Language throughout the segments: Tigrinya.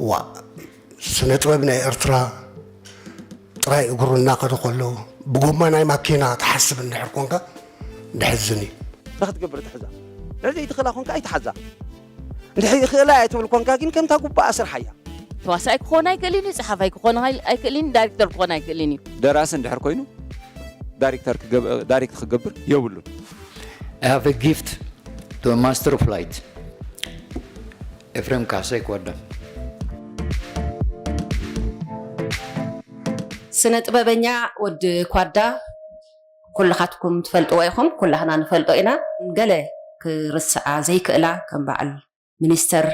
ዋ፣ ስነ ጥበብ ናይ ኤርትራ ጥራይ እግሩ እናኸደ ከሎ፣ ብጎማ ናይ ማኪና ትሓስብ እንድሕር ኮንካ፣ ደሕዝን እዩ። እንታይ ክትገብር ትሕዛ? እንድሕር ዘይትኽእላ ኮንካ ኣይትሓዛ። እንድሕር ይኽእላ እየ ትብል ኮንካ ግን ከምታ ጉባኣ ስርሓያ። ተዋሳኣይ ክኾን ኣይክእልን እዩ፣ ጸሓፋይ ክኾን ኣይክእልን እዩ፣ ዳይሬክተር ክኾን ኣይክእልን እዩ። ደራሲ እንድሕር ኮይኑ ዳይሬክተር ክገብ-፣ ዳይሬክት ክገብር የብሉን። I have a gift to a master of light. ኤፍሬም ካሕሳይ ክወዳ። ስነ ጥበበኛ ወዲ ኳዳ ኩልኻትኩም ትፈልጥዎ ኢኹም፣ ኩላህና ንፈልጦ ኢና። ገለ ክርስዓ ዘይክእላ ከም በዓል ሚኒስተር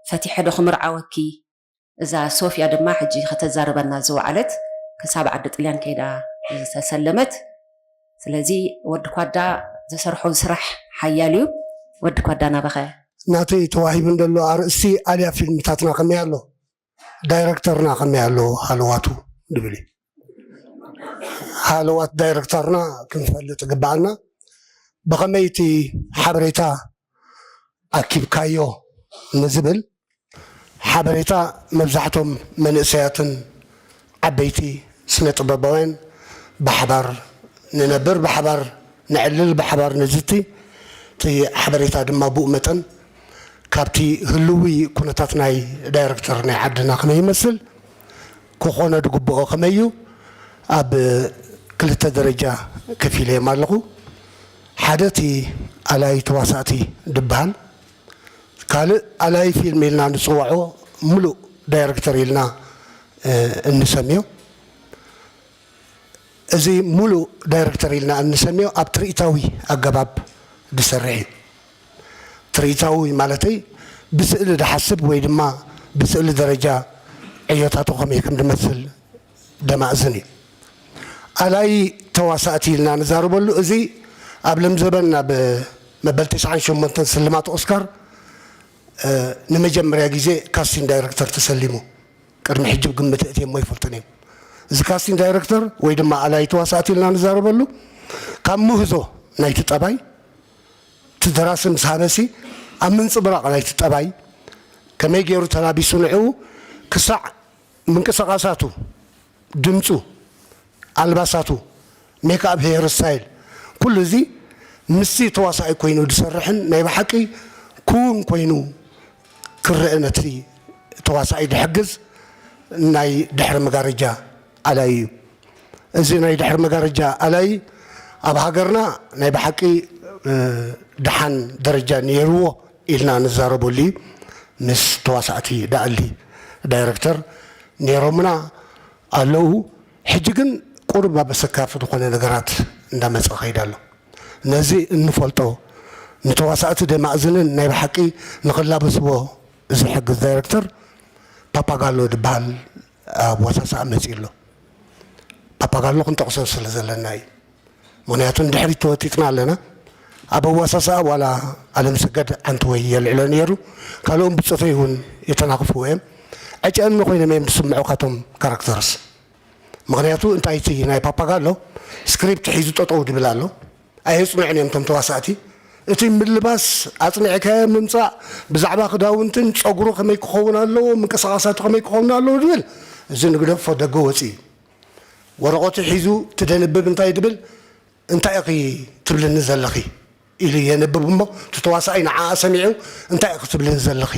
ፈቲሐ ዶ ክምርዓወኪ፣ እዛ ሶፍያ ድማ ሕጂ ከተዛርበና ዝወዓለት ክሳብ ዓዲ ጥልያን ከይዳ ዝተሰለመት። ስለዚ ወዲ ኳዳ ዘሰርሖ ስራሕ ሓያል እዩ። ወዲ ኳዳ ናባኸ። ናተይ ተዋሂቡ እንደሎ ኣርእስቲ ኣልያ ፊልምታትና ከመይ ኣሎ፣ ዳይረክተርና ከመይ ኣሎ ሃለዋቱ ዝብል እዩ። ሃለዋት ዳይረክተርና ክንፈልጥ ግባኣና። ብኸመይ እቲ ሓበሬታ ኣኪብካዮ ንዝብል ሓበሬታ መብዛሕቶም መንእሰያትን ዓበይቲ ስነ ጥበባውያን ብሓባር ንነብር፣ ብሓባር ንዕልል፣ ብሓባር ንዝቲ። እቲ ሓበሬታ ድማ ብኡ መጠን ካብቲ ህልዊ ኩነታት ናይ ዳይረክተር ናይ ዓድና ከመይ ይመስል፣ ክኾነ ዝግብኦ ከመይ እዩ፣ ኣብ ክልተ ደረጃ ከፊለዮም ኣለኹ። ሓደ እቲ ኣላይ ተዋሳእቲ ዝበሃል፣ ካልእ ኣላይ ፊልም ኢልና ንፅውዖ፣ ሙሉእ ዳይረክተር ኢልና እንሰምዮ። እዚ ሙሉእ ዳይረክተር ኢልና እንሰምዮ ኣብ ትርኢታዊ ኣገባብ ዝሰርሕ እዩ። ትርኢታዊ ማለተይ ብስእሊ ዝሓስብ ወይ ድማ ብስእሊ ደረጃ ዕዮታቱ ከመይ ከም ዝመስል ደማእዝን እዩ። ኣላይ ተዋሳእቲ ኢልና ንዛረበሉ፣ እዚ ኣብ ለምዘበን ናብ መበል ትስዓን ሸሞንተን ስልማት ኦስካር ንመጀመርያ ግዜ ካስቲንግ ዳይረክተር ተሰሊሙ። ቅድሚ ሕጂ ብግምት እትየሞ ኣይፈልጥን እዮም። እዚ ካስቲንግ ዳይረክተር ወይ ድማ ኣላይ ተዋሳእቲ ኢልና ንዛረበሉ፣ ካብ ምህዞ ናይቲ ጠባይ፣ እቲ ደራሲ ምስ ሃበሲ ኣብ ምንፅብራቕ ናይቲ ጠባይ ከመይ ገይሩ ተላቢሱ ንዕኡ ክሳዕ ምንቅስቓሳቱ፣ ድምፁ፣ ኣልባሳቱ፣ ሜክኣፕ፣ ሄር ስታይል፣ ኩሉ እዚ ምስቲ ተዋሳኣይ ኮይኑ ዝሰርሕን ናይ ብሓቂ ክውን ኮይኑ ክረአ ነቲ ተዋሳኣይ ዝሕግዝ ናይ ድሕሪ መጋረጃ ኣላይ እዩ። እዚ ናይ ድሕሪ መጋረጃ ኣላይ ኣብ ሃገርና ናይ ብሓቂ ደሓን ደረጃ ነይርዎ ኢልና ንዛረበሉ እዩ። ምስ ተዋሳእቲ ደኣሊ ዳይረክተር ነይሮምና ኣለዉ። ሕጂ ግን ቁሩብ ኣብ ኣሰካፊ ዝኾነ ነገራት እንዳመፀ ከይድ ኣሎ። ነዚ እንፈልጦ ንተዋሳእቲ ደማእዝንን ናይ ብሓቂ ንኽላበስዎ ዝሕግዝ ዳይረክተር ፓፓጋሎ ዝበሃል ኣብ ዋሳሳኣ መፂኡ ኣሎ። ፓፓጋሎ ክንጠቕሶ ስለ ዘለና እዩ። ምኽንያቱ ንድሕሪት ተወጢጥና ኣለና። ኣብ ኣዋሳሳኣ ዋላ ኣለምሰገድ ዓንትወይ የልዕሎ ነይሩ፣ ካልኦም ብፆተይ እውን የተናኽፍዎ እዮም። ዕጨኒ ኮይኖም እዮም ዝስምዑ ካቶም ካራክተርስ። ምኽንያቱ እንታይ እቲ ናይ ፓፓጋሎ ስክሪፕት ሒዙ ጠጠው ድብል ኣሎ። ኣየፅንዑን እዮም እቶም ተዋሳእቲ። እቲ ምልባስ ኣፅኒዕካዮ ምምፃእ፣ ብዛዕባ ክዳውንትን ፀጉሩ ከመይ ክኸውን ኣለዎ፣ ምንቅስቓሳቱ ከመይ ክኸውን ኣለዎ ድብል፣ እዚ ንግደፎ ደገ ወፂ እዩ። ወረቐቱ ሒዙ ትደንብብ እንታይ ድብል፣ እንታይ ኢኺ ትብልኒ ዘለኺ ኢሉ የንብብ እሞ፣ እቲ ተዋሳኣይ ንዓኣ ሰሚዑ እንታይ ኢኺ ትብልኒ ዘለኺ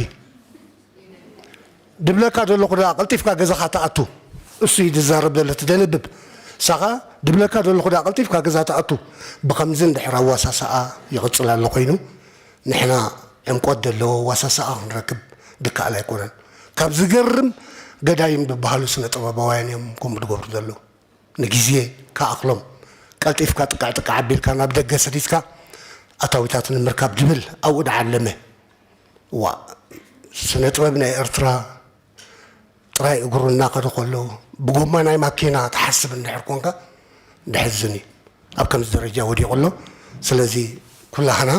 ድብለካ ዘለኹ ደኣ ቀልጢፍካ ገዛኻ ትኣቱ። እሱ እዩ ዝዛረብ ዘሎ እቲ ደንብብ። ንሳኻ ድብለካ ዘለኹ ደኣ ቀልጢፍካ ገዛ ትኣቱ። ብኸምዚ እንድሕር ኣዋሳስኣ ይቕጽል ኣሎ ኮይኑ፣ ንሕና ዕምቆት ዘለዎ ኣዋሳስኣ ክንረክብ ድከኣል ኣይኮነን። ካብ ዝገርም ገዳይም ዝበሃሉ ስነ ጥበባውያን እዮም ከምኡ ዝገብሩ ዘለዉ። ንግዜ ክኣኽሎም ቀልጢፍካ ጥቃዕ ጥቃዕ ኣቢልካ ናብ ደገ ሰዲድካ ኣታዊታት ንምርካብ ዝብል ኣብኡ ደዓለመ። ዋ ስነ ጥበብ ናይ ኤርትራ ጥራይ እግሩ እናኸደ ከሎ ብጎማ ናይ ማኪና ትሓስብ እንድሕር ኮንካ ደሕዝን እዩ። ኣብ ከምዚ ደረጃ ወዲቑ ኣሎ። ስለዚ ኩላህና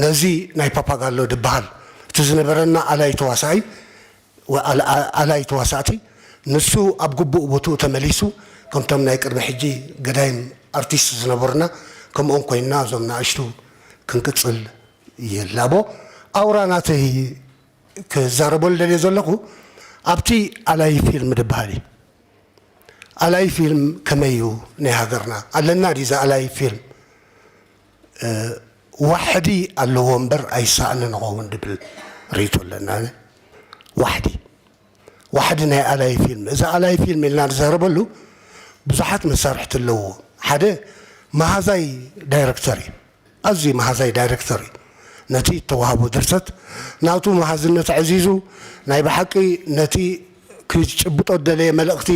ነዚ ናይ ፓፓጋሎ ዝበሃል እቲ ዝነበረና ኣላይ ተዋሳኣይ ኣላይ ተዋሳእቲ ንሱ ኣብ ግቡእ ቦትኡ ተመሊሱ ከምቶም ናይ ቅድሚ ሕጂ ገዳይም ኣርቲስት ዝነበሩና ከምኦም ኮይንና እዞም ንኣሽቱ ክንቅጽል ይላቦ። ኣውራ ናተይ ክዛረበሉ ደልየ ዘለኹ ኣብቲ ኣላይ ፊልም ዝበሃል እዩ። ኣላይ ፊልም ከመይ እዩ ናይ ሃገርና? ኣለና ድዩ እዚ ኣላይ ፊልም? እ፣ ዋሕዲ ኣለዎ እምበር ኣይሰኣንን ንኸውን ዝብል ርእይቶ ኣለና። ዋሕዲ፣ ዋሕዲ ናይ ኣላይ ፊልም። እዚ ኣላይ ፊልም ኢልና ንዛረበሉ ብዙሓት መሳርሕቲ ኣለዎ። ሓደ መሃዛይ ዳይረክተር እዩ። ኣዝዩ መሃዛይ ዳይረክተር እዩ። ነቲ እተዋህቦ ድርሰት ናቱ መሃዝነት ኣዕዚዙ፣ ናይ ብሓቂ ነቲ ክጭብጦ ዝደለየ መልእኽቲ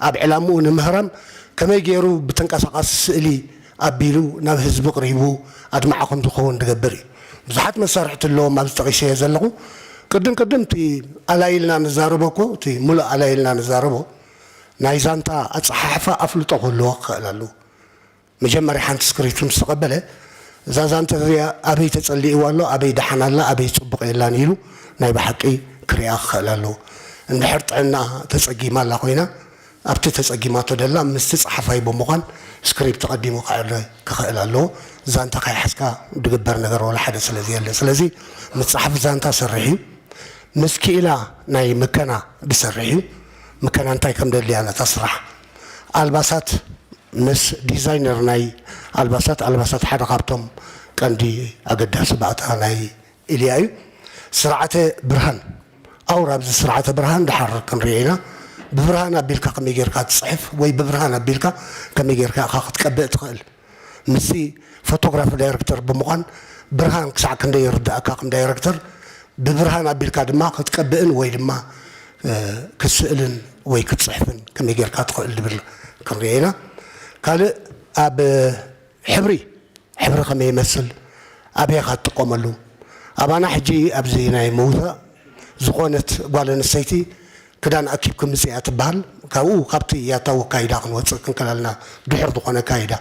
ኣብ ዕላምኡ ንምህራም ከመይ ገይሩ ብተንቀሳቓሲ ስእሊ ኣቢሉ ናብ ህዝቢ ቅሪቡ ኣድማዒ ከም ዝኸውን ዝገብር እዩ። ብዙሓት መሳርሕቲ ኣለዎም ኣብዚ ጠቒሰዮ ዘለኹ። ቅድም ቅድም እቲ ኣላይልና ንዛረቦ እኮ፣ እቲ ሙሉእ ኣላይልና ንዛረቦ ናይ ዛንታ ኣጸሓሕፋ ኣፍልጦ ክህልዎ ክኽእል ኣለዎ። መጀመርያ ሓንቲ ስክሪፕት ምስ ተቐበለ፣ እዛ ዛንታ እዚኣ ኣበይ ተጸሊእዋ ኣሎ፣ ኣበይ ደሓን ኣላ፣ ኣበይ ጽቡቕ የላን ኢሉ ናይ ብሓቂ ክሪኣ ክኽእል ኣለዎ። እንድሕር ጥዕና ተጸጊማ ኣላ ኮይና፣ ኣብቲ ተጸጊማቶ ደላ ምስቲ ጸሓፋይ ብምዃን ስክሪፕት ቀዲሙ ክዕረ ክኽእል ኣለዎ። ዛንታ ከይሓዝካ ድግበር ነገር ወላ ሓደ ስለ ዘየለ። ስለዚ ምስ ጸሓፊ ዛንታ ሰርሕ እዩ። ምስ ክኢላ ናይ ምከና ዝሰርሕ እዩ። ምከና እንታይ ከም ደልያ ነታ ስራሕ። ኣልባሳት ምስ ዲዛይነር ናይ ኣልባሳት፣ ኣልባሳት ሓደ ካብቶም ቀንዲ ኣገዳሲ ባእታ ናይ ኢልያ እዩ። ስርዓተ ብርሃን፣ ኣውራ ኣብዚ ስርዓተ ብርሃን ድሓር ክንሪኦ ኢና። ብብርሃን ኣቢልካ ከመይ ጌርካ ትጽሕፍ ወይ ብብርሃን ኣቢልካ ከመይ ጌርካ ኢኻ ክትቀብእ ትኽእል? ምስቲ ፎቶግራፊ ዳይረክተር ብምዃን ብርሃን ክሳዕ ክንደይ ይርድኣካ ከም ዳይረክተር፣ ብብርሃን ኣቢልካ ድማ ክትቀብእን ወይ ድማ፣ እ፣ ክትስእልን ወይ ክትጽሕፍን ከመይ ጌርካ ትኽእል ዝብል ክንሪኦ ኢና። ካልእ ኣብ ሕብሪ፣ ሕብሪ ከመይ ይመስል፣ ኣበይ ኢኻ ትጥቀመሉ? ኣባና ሕጂ ኣብዚ ናይ ምውዛእ ዝኾነት ጓል ኣንስተይቲ ክዳን ኣኪብኪ ምጽእ እያ ትበሃል። ካብኡ ካብቲ ያታዊ ኣካይዳ ክንወጽእ ክንከላልና ድሑር ዝኾነ ኣካይዳ፣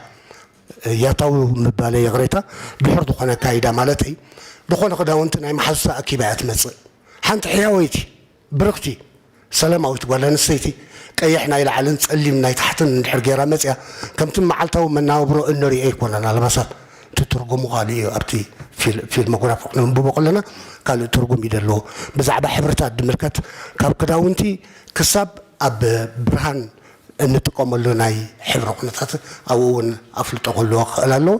ያታዊ ምባለይ ይቕሬታ፣ ድሑር ዝኾነ ኣካይዳ ማለተይ፣ ዝኾነ ክዳውንቲ ናይ መሓዙታ ኣኪባ እያ ትመጽእ። ሓንቲ ሕያወይቲ፣ ብርኽቲ፣ ሰላማዊት ጓል ኣንስተይቲ ቀይሕ ናይ ላዕልን ጸሊም ናይ ታሕትን እንድሕር ገይራ መጽያ፣ ከምቲ መዓልታዊ መናብሮ እንሪኦ ኣይኮነን ኣልባሳት። እቲ ትርጉሙ ካልእ እዩ። ኣብቲ ፊል-፣ ፊልሞግራፊ ክነንብቦ ከለና ካልእ ትርጉም እዩ ዘለዎ። ብዛዕባ ሕብርታት ዝምልከት ካብ ክዳውንቲ ክሳብ ኣብ ብርሃን እንጥቀመሉ ናይ ሕብሪ ኩነታት ኣብኡ እውን ኣፍልጦ ክህልዎ ክኽእል ኣለዎ።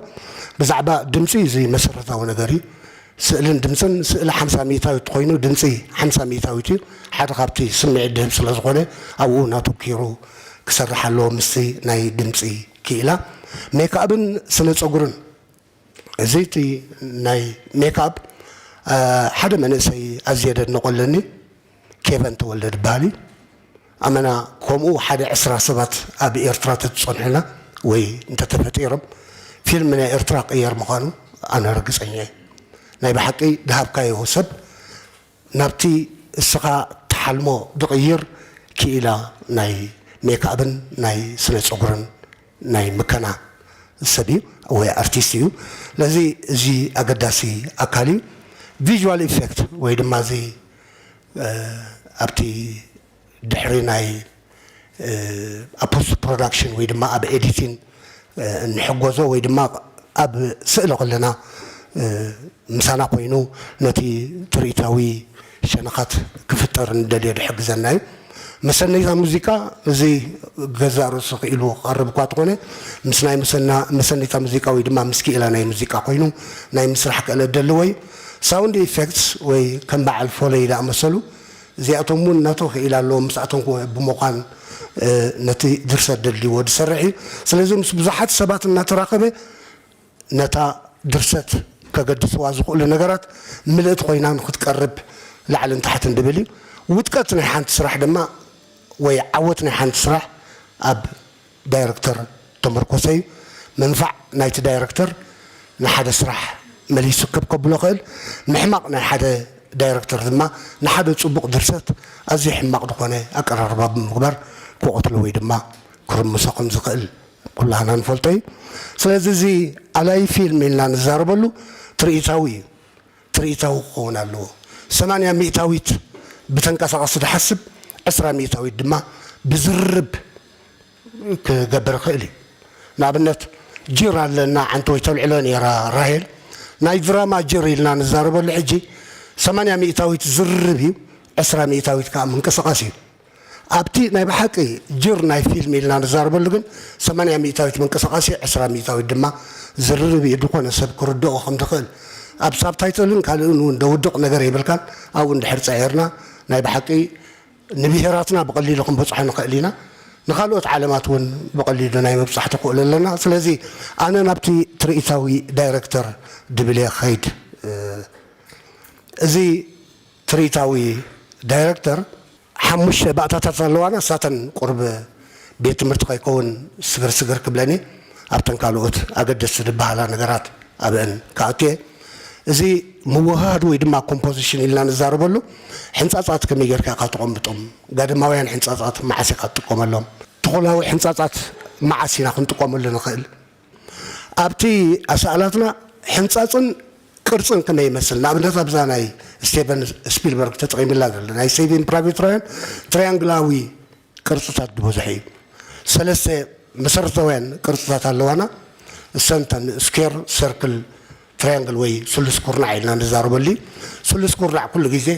ብዛዕባ ድምፂ እዚ መሰረታዊ ነገር እዩ። ስእልን ድምፅን፣ ስእሊ ሓምሳ ሚእታዊት ኮይኑ ድምፂ ሓምሳ ሚእታዊት እዩ። ሓደ ካብቲ ስምዒት ድህብ ስለ ዝኾነ ኣብኡ እናተኪሩ ክሰርሕ ኣለዎ ምስቲ ናይ ድምፂ ክኢላ። ሜክኣፕን ስነ ፀጉርን፣ እዚ እቲ ናይ ሜክኣፕ፣ አ፣ ሓደ መንእሰይ ኣዝየ ደድንቆ ኣለኒ፣ ኬቨን ተወልደ ዝበሃል እዩ። ኣመና ከምኡ ሓደ ዕስራ ሰባት ኣብ ኤርትራ ተትጸንሑና ወይ እንተተፈጢሮም ፊልም ናይ ኤርትራ ቅየር ምዃኑ ኣነ ርግጸኛ እየ። ናይ ብሓቂ ድሃብካዮ ሰብ ናብቲ እስኻ ትሓልሞ ድቕይር ክኢላ ናይ ሜክኣፕን ናይ ስነ ጸጉርን ናይ ምከና ሰብ እዩ ወይ ኣርቲስት እዩ። ስለዚ እዚ ኣገዳሲ ኣካል እዩ። ቪዥዋል ኢፌክት ወይ ድማ እዚ፣ እ፣ ኣብቲ ድሕሪ ናይ፣ እ፣ ኣብ ፖስት ፕሮዳክሽን ወይ ድማ ኣብ ኤዲቲን፣ እ፣ እንሕገዞ ወይ ድማ ኣብ ስእሊ ከለና፣ እ፣ ምሳና ኮይኑ ነቲ ትርኢታዊ ሸነኻት ክፍጠር እንደልዮ ዝሕግዘና እዩ። መሰነይታ ሙዚቃ፣ እዚ ገዛእ ርእሱ ክኢሉ ክቐርብ እኳ ተኾነ፣ ምስ ናይ መሰና-፣ መሰነይታ ሙዚቃ ወይ ድማ ምስ ክኢላ ናይ ሙዚቃ ኮይኑ ናይ ምስራሕ ክእለት ደልዎ እዩ። ሳውንድ ኢፌክትስ ወይ ከም በዓል ፎለይ ዝኣመሰሉ፣ እዚኣቶም እውን ናቶ ክኢላ ኣለዎም። ምስኣቶም ክወ-፣ ብምዃን፣ እ፣ ነቲ ድርሰት ደልይዎ ዝሰርሕ እዩ። ስለዚ ምስ ብዙሓት ሰባት እናተራኸበ ነታ ድርሰት ከገድስዋ ዝኽእሉ ነገራት ምልእቲ ኮይና ንክትቀርብ ላዕልን ታሕትን ድብል እዩ። ውድቀት ናይ ሓንቲ ስራሕ ድማ ወይ ዓወት ናይ ሓንቲ ስራሕ ኣብ ዳይረክተር ተመርኮሰ እዩ። ምንፋዕ ናይቲ ዳይረክተር ንሓደ ስራሕ መሊሱ ክብ ከብሎ ኽእል። ምሕማቕ ናይ ሓደ ዳይረክተር ድማ ንሓደ ጽቡቕ ድርሰት ኣዝዩ ሕማቕ ዝኾነ ኣቀራርባ ብምግባር ክቐትሎ ወይ ድማ ክርምሶ ከም ዝኽእል ኩላህና ንፈልጦ እዩ። ስለዚ እዚ ኣላይ ፊልም ኢልና ንዛረበሉ ትርኢታዊ እዩ። ትርኢታዊ ክኸውን ኣለዎ። ሰማንያ ሚእታዊት ብተንቀሳቐሲ ዝሓስብ፣ ዕስራ ሚእታዊት ድማ ብዝርብ ክገብር ይኽእል እዩ። ንኣብነት ጅር ኣለና፣ ዓንተወይ ተልዕሎ ነይራ ራሄል። ናይ ድራማ ጅር ኢልና ንዛረበሉ ሕጂ ሰማንያ ሚእታዊት ዝርብ እዩ። ዕስራ ሚእታዊት ከዓ ምንቅስቃስ እዩ። ኣብቲ ናይ ብሓቂ ጅር ናይ ፊልም ኢልና ንዛረበሉ ግን ሰማንያ ሚእታዊት ምንቅስቃስ እዩ፣ ዕስራ ሚእታዊት ድማ ዝርርብ እዩ። ዝኾነ ሰብ ክርድኦ ከም ዝኽእል ኣብ ሳብታይትልን ካልእን እውን ደውድቕ ነገር የብልካን። ኣብኡ እንድሕር ፀዒርና ናይ ብሓቂ ንብሄራትና ብቐሊሉ ክንበፅሖ ንኽእል ኢና። ንኻልኦት ዓለማት እውን ብቐሊሉ ናይ ምብፃሕ ተኽእሎ ኣለና። ስለዚ ኣነ ናብቲ ትርኢታዊ ዳይረክተር ድብል እየ ክኸይድ። እዚ ትርኢታዊ ዳይረክተር ሓሙሽተ ባእታታት ኣለዋና። እሳተን ቁርብ ቤት ትምህርቲ ከይከውን ስግር ስግር ክብለኒ ኣብተን ካልኦት ኣገደስቲ ዝበሃላ ነገራት ኣብአን ክኣቱ እየ። እዚ ምውህሃድ ወይ ድማ ኮምፖዚሽን ኢልና ንዛረበሉ ሕንፃፃት ከመይ ጌርካ ኢኻ ተቐምጦም? ጋደማውያን ሕንፃፃት መዓስ ኢኻ ትጥቀመሎም? ተኾላዊ ሕንፃፃት መዓስ ኢና ክንጥቀመሉ ንኽእል? ኣብቲ ኣሳእላትና ሕንፃፅን ቅርፅን ከመይ ይመስል? ንኣብነት ኣብዛ ናይ ስቴቨን ስፒልበርግ ተጠቒምላ ዘሎ ናይ ሴቪንግ ፕራይቬት ራያን ትሪያንግላዊ ቅርፅታት ዝበዝሐ እዩ። ሰለስተ መሰረታውያን ቅርፅታት ኣለዋና። እሰንተን ስኬር፣ ሰርክል፣ ትሪያንግል ወይ ስሉስ ኩርናዕ ኢልና ንዛረበሉ እዩ። ስሉስ ኩርናዕ ኩሉ ግዜ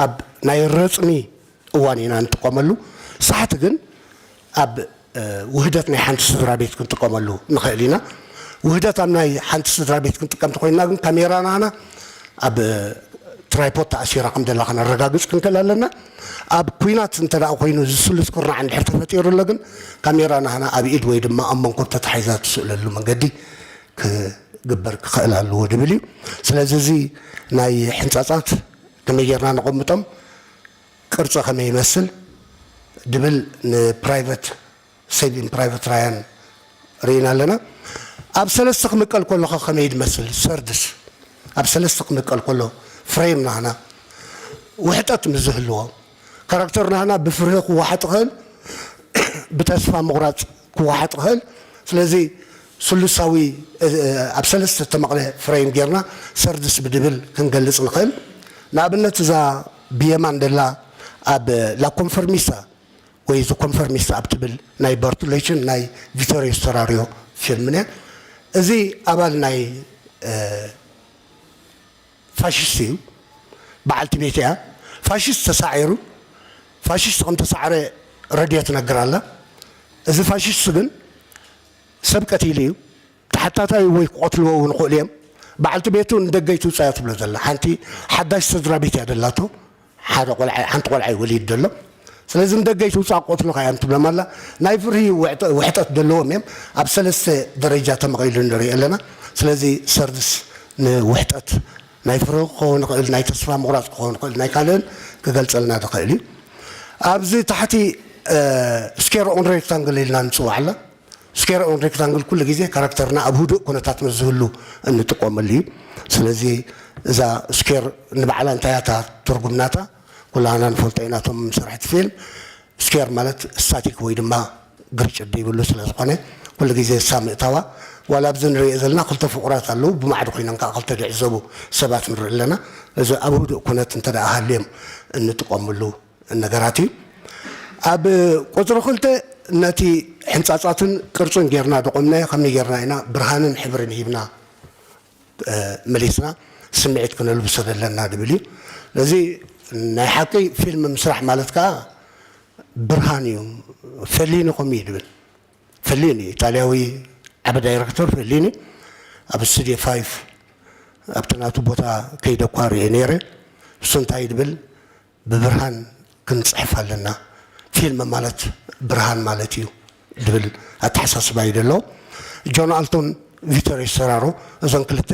ኣብ ናይ ረፅሚ እዋን ኢና ንጥቀመሉ። ሳሕቲ ግን ኣብ ውህደት ናይ ሓንቲ ስድራ ቤት ክንጥቀመሉ ንኽእል ኢና። ውህደት ኣብ ናይ ሓንቲ ስድራ ቤት ክንጥቀም እንተኮይንና ግን ካሜራ ናህና ኣብ ትራይፖድ ተኣሲራ ከም ዘላ ከነረጋግፅ ክንክእል ኣለና። ኣብ ኩናት እንተ ደኣ ኮይኑ እዚ ስሉስ ኩርናዕ እንድሕር ተፈጢሩ ኣሎ ግን ካሜራ ናህና ኣብ ኢድ ወይ ድማ ኣብ መንኮብ ተታሒዛ ትስእለሉ መንገዲ ክግበር ክኽእል ኣለዎ ድብል እዩ። ስለዚ እዚ ናይ ሕንፃፃት ከመይ ጌርና ነቐምጦም፣ ቅርፂ ከመይ ይመስል ድብል ንፕራይቨት ሴቪን ፕራይቨት ራያን ርኢና ኣለና። ኣብ ሰለስተ ክምቀል ከሎ ከ ከመይ ድመስል ሰርድስ ኣብ ሰለስተ ክምቀል ከሎ ፍሬም ናህና ውሕጠት ምስ ዝህልዎ ካራክተር ናህና ብፍርሂ ክወሓጥ ይኽእል፣ ብተስፋ ምቑራፅ ክወሓጥ ይኽእል። ስለዚ ስሉሳዊ ኣብ ሰለስተ ተመቕለ ፍሬም ጌርና ሰርድስ ብድብል ክንገልፅ ንኽእል። ንኣብነት እዛ ብየማን ደላ ኣብ ላኮንፈርሚስታ ወይ ዘ ኮንፈርሚስት ኣብ ትብል ናይ በርቶሎችን ናይ ቪቶሪዮ ስተራሪዮ ፊልም እያ። እዚ ኣባል ናይ ፋሽስት እዩ። በዓልቲ ቤት እያ። ፋሽስት ተሳዒሩ፣ ፋሽስት ከም ተሳዕረ ረድዮ ትነግር ኣላ። እዚ ፋሽስት ግን ሰብ ቀቲሉ እዩ። ተሓታታይ ወይ ክቐትልዎ እውን ይኽእሉ እዮም። በዓልቲ ቤቱ ንደገ ይትውፃእ እያ ትብሎ ዘላ። ሓንቲ ሓዳሽ ስድራ ቤት እያ ደላቶ። ሓደ ቆልዓ ሓንቲ ቆልዓ እዩ ወሊድ ዘሎ። ስለዚ ንደገ ይትውፃእ ክቐትሉኻ እዮም ትብሎም ኣላ። ናይ ፍርሂ ውሕጠ- ውሕጠት ዘለዎም እዮም። ኣብ ሰለስተ ደረጃ ተመቒሉ ንርኢ ኣለና። ስለዚ ሰርድስ ንውሕጠት ናይ ፍርሂ ክኸውን ይኽእል፣ ናይ ተስፋ ምቑራፅ ክኸውን ይኽእል፣ ናይ ካልእን ክገልፀልና ዝኽእል እዩ። ኣብዚ ታሕቲ ስኬር ኦን ሬክታንግል ኢልና ንፅዋዕ ኣላ። ስኬር ኦን ሬክታንግል ኩሉ ግዜ ካራክተርና ኣብ ህዱእ ኩነታት ምስ ዝህሉ እንጥቀመሉ እዩ። ስለዚ እዛ ስኬር ንባዕላ እንታይ እያ እታ ትርጉም ናታ ኩላና ንፈልጦ ኢና። እቶም ሰራሕቲ ፊልም ስኬር ማለት ስታቲክ ወይ ድማ ግርጭት ዘይብሉ ስለ ዝኾነ ኩሉ ግዜ እሳ ምእታዋ ዋላ ኣብዚ ንሪኦ ዘለና ክልተ ፍቑራት ኣለዉ ብማዕዶ ኮይኖም ከዓ ክልተ ዝዕዘቡ ሰባት ንርኢ ኣለና። እዚ ኣብ ህዱእ ኩነት እንተ ደኣ ሃልዮም እንጥቀመሉ ነገራት እዩ። ኣብ ቁፅሪ ክልተ ነቲ ሕንፃፃትን ቅርፅን ጌርና ደቆምናዮ ከመይ ጌርና ኢና ብርሃንን ሕብርን ሂብና መሊስና ስምዒት ክነልብሶ ዘለና ድብል እዩ። ነዚ ናይ ሓቂ ፊልም ምስራሕ ማለት ከዓ ብርሃን እዩ። ፈሊኒ ከምኡ እዩ ድብል። ፈሊኒ ኢጣልያዊ ዓቢ ዳይረክተር ፈሊኒ ኣብ ስቱድዮ ፋይፍ ኣብቲ ናቱ ቦታ ከይደ እኳ ርእየ ነይረ። እሱ እንታይ ድብል ብብርሃን ክንፅሕፍ ኣለና። ፊልም ማለት ብርሃን ማለት እዩ ድብል ኣተሓሳስባ እዩ ደሎ። ጆን ኣልቶን ቪቶር ኤስተራሮ እዞን ክልተ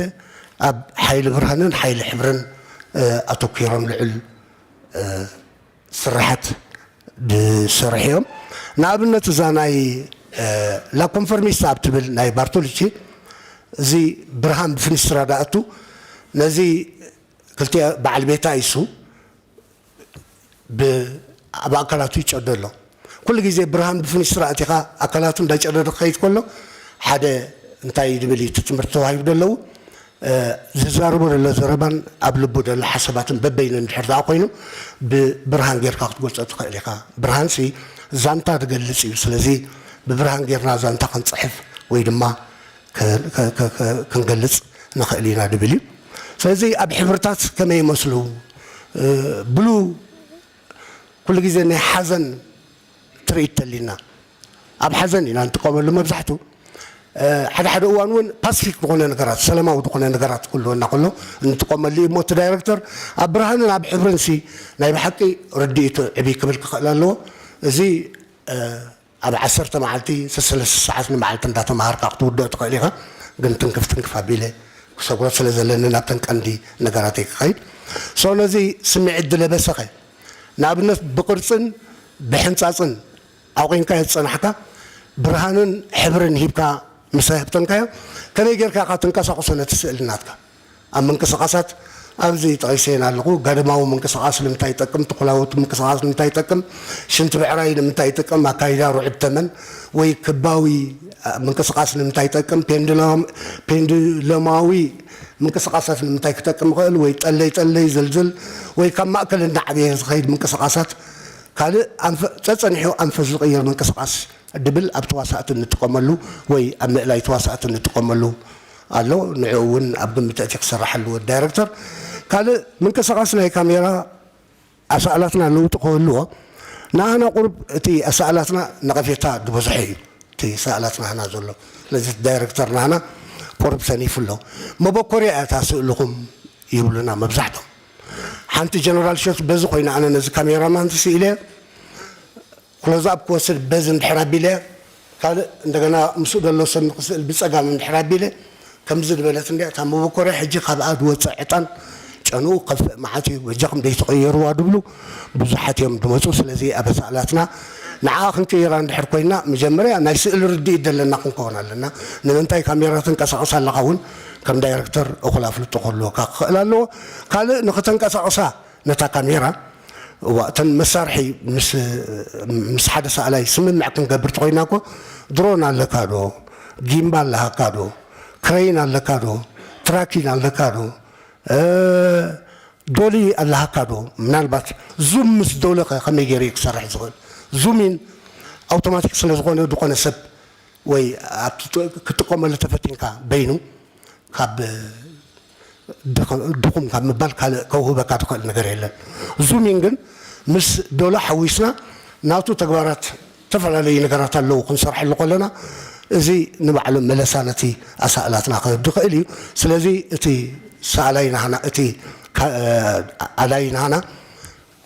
ኣብ ሓይሊ ብርሃንን ሓይሊ ሕብርን ኣተኪሮም ልዑል ስራሓት ዝሰርሑ እዮም። ንኣብነት እዛ ናይ ላኮንፈርሚስታ ኣብ ትብል ናይ ባርቶሊቺ እዚ ብርሃን ብፍኒስትራ ዳኣቱ ነዚ ክልቲኣ በዓል ቤታ ኢሱ ብ- ኣብ ኣካላቱ ይጨዶ ኣሎ። ኩሉ ግዜ ብርሃን ብፍኒስትራ ኣቲኻ ኣካላቱ እንዳጨደደ ክኸይድ ከሎ ሓደ እንታይ ድብል እዩ እቲ ትምህርቲ ተዋሂቡ ደለዉ ዝዛረቦ ዘሎ ዘረባን ኣብ ልቡ ዘሎ ሓሳባትን በበይኑ እንድሕር ደኣ ኮይኑ ብብርሃን ጌርካ ክትገልጾ ትኽእል ኢኻ። ብርሃንሲ ዛንታ ዝገልጽ እዩ። ስለዚ ብብርሃን ጌርና ዛንታ ክንጽሕፍ ወይ ድማ ክንገልጽ ንኽእል ኢና ድብል እዩ። ስለዚ ኣብ ሕብርታት ከመይ ይመስሉ ብሉ ኩሉ ግዜ ናይ ሓዘን ትርኢት ተሊና ኣብ ሓዘን ኢና ንጥቀመሉ። መብዛሕቱ ሓደ ሓደ እዋን እውን ፓስፊክ ዝኾነ ነገራት፣ ሰላማዊ ዝኾነ ነገራት ክህልወና ከሎ እንጥቀመሉ እዩ። እሞ እቲ ዳይረክተር ኣብ ብርሃንን ኣብ ሕብርን ሲ ናይ ብሓቂ ርድኢቱ ዕብይ ክብል ክኽእል ኣለዎ። እዚ ኣብ ዓሰርተ መዓልቲ ሰለስተ ሰዓት ንመዓልቲ እንዳተምሃርካ ክትውድኦ ትኽእል ኢኻ። ግን ትንክፍ ትንክፍ ኣቢለ ክሰግሮ ስለ ዘለኒ ናብተን ቀንዲ ነገራተይ ክኸይድ። ሶ ነዚ ስምዒት ዝለበሰኸ ንኣብነት ብቕርጽን ብሕንጻጽን ኣቑንካዮ ዝጸናሕካ ብርሃንን ሕብርን ሂብካ ምስ ኣህብተንካዮ ከመይ ጌርካ ኢኻ ትንቀሳቕሶ ነቲ ስእሊ ናትካ? ኣብ ምንቅስቓሳት ኣብዚ ጠቒሰየን ኣለኹ። ጋደማዊ ምንቅስቓስ ንምንታይ ይጠቅም? ትኩላዊ ምንቅስቓስ ንምንታይ ይጠቅም? ሽንቲ ብዕራይ ንምንታይ ይጠቅም? ኣካይዳ ርዑድ ተመን ወይ ክባዊ ምንቅስቓስ ንምንታይ ይጠቅም? ፔንዱሎም- ፔንዱሎማዊ ምንቅስቓሳት ንምንታይ ክጠቅም ይኽእል? ወይ ጠለይ ጠለይ ዝልዝል ወይ ካብ ማእከል እናዓበየ ዝኸይድ ምንቅስቓሳት ካልእ ኣንፈ- ጸጸኒሑ ኣንፈት ዝቕይር ምንቅስቓስ ድብል ኣብ ተዋሳእቲ እንጥቀመሉ ወይ ኣብ ምእላይ ተዋሳእቲ እንጥቀመሉ ኣሎ። ንዕኡ እውን ኣብ ግምት ኣእትዩ ክስራሕ ኣለዎ ዳይረክተር። ካልእ ምንቅስቓስ ናይ ካሜራ ኣሳእላትና ለውጢ ክህልዎ ንኣና ቁሩብ እቲ ኣሳእላትና ነቐፌታ ዝበዝሖ እዩ። እቲ ሰኣላት ናህና ዘሎ ስለዚ እቲ ዳይረክተር ናህና ቁሩብ ሰኒፉ ኣሎ። መበኮርያ እያ እታ ስእልኹም ይብሉና መብዛሕቶም። ሓንቲ ጀነራል ሾት በዚ ኮይና ኣነ ነዚ ካሜራማን ስኢለ ክሎዝ ኣፕ ክወስድ በዚ እንድሕር ኣቢለ ካልእ እንደገና ምስኡ ዘሎ ሰብ ንክስእል ብጸጋም እንድሕር ኣቢለ ከምዚ ዝበለት እንድያ እታ መበኮርያ ሕጂ ካብኣ ዝወፅእ ዕጣን ጨንኡ ክኸፍእ መዓት እዩ በጃኹም ደይትቐየርዋ ድብሉ ብዙሓት እዮም ድመፁ። ስለዚ ኣብ ኣሳእላትና ንዓኣ ክንቅይራ እንድሕር ኮይና መጀመርያ ናይ ስእሊ ርድኢት ዘለና ክንከውን ኣለና። ንምንታይ ካሜራ ተንቀሳቕስ ኣለኻ እውን ከም ዳይረክተር እኹል ኣፍልጦ ክህልወካ ክኽእል ኣለዎ። ካልእ ንክተንቀሳቕሳ ነታ ካሜራ እዋ እተን መሳርሒ ምስ ሓደ ሰኣላይ ስምምዕ ክንገብር ተኮይና እኮ ድሮን ኣለካ ዶ ጊምባ ኣለሃካ ዶ ክረይን ኣለካ ዶ ትራኪን ኣለካ ዶ ዶሊ ኣለሃካ ዶ ምናልባት ዙም ምስ ዶለኸ ከመይ ገይረ ክሰርሕ ዝኽእል ዙሚን ኣውቶማቲክ ስለዝኾነ ዝኾነ ሰብ ወይ ክጥቀመሉ ተፈቲንካ በይኑ ካብ ድኹም ካብ ምባል ካልእ ከውህበካ ትኽእል ነገር የለን። ዙሚን ግን ምስ ዶሎ ሓዊስና ናቱ ተግባራት ዝተፈላለዩ ነገራት ኣለዉ ክንሰርሐሉ ከለና እዚ ንባዕሉ መለሳ ነቲ ኣሳእላትና ክህብ ዝኽእል እዩ። ስለዚ እቲ ሰኣላይ ናህና እቲ ኣላይ ናህና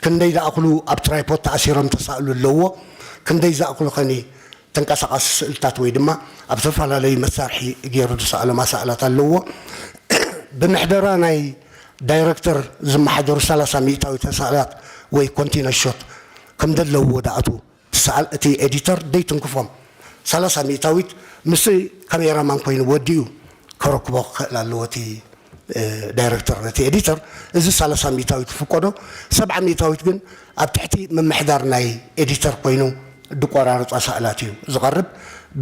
ክንደይ ዝኣኽሉ ኣብ ትራይፖድ ተኣሲሮም ተሳእሉ ኣለዎ ክንደይ ዝኣኽሉ ኸኒ ተንቀሳቓሲ ስእልታት ወይ ድማ ኣብ ዝተፈላለዩ መሳርሒ ገይሩ ዝሰኣሎም ኣሳእላት ኣለዎ። ብምሕደራ ናይ ዳይረክተር ዝመሓደሩ ሰላሳ ሚእታዊት ኣሳእላት ወይ ኮንቲነስ ሾት ከም ዘለዎ ዝኣትዉ ሰኣል እቲ ኤዲተር ዘይትንክፎም ሰላሳ ሚእታዊት ምስ ካሜራማን ኮይኑ ወዲኡ ከረክቦ ክኽእል ኣለዎ እቲ ዳይረክተር ነቲ ኤዲተር እዚ ሰላሳ ሚእታዊት ዝፍቀዶ ሰብዓ ሚእታዊት ግን ኣብ ትሕቲ ምምሕዳር ናይ ኤዲተር ኮይኑ ዝቆራረፃ ሰኣላት እዩ ዝቐርብ።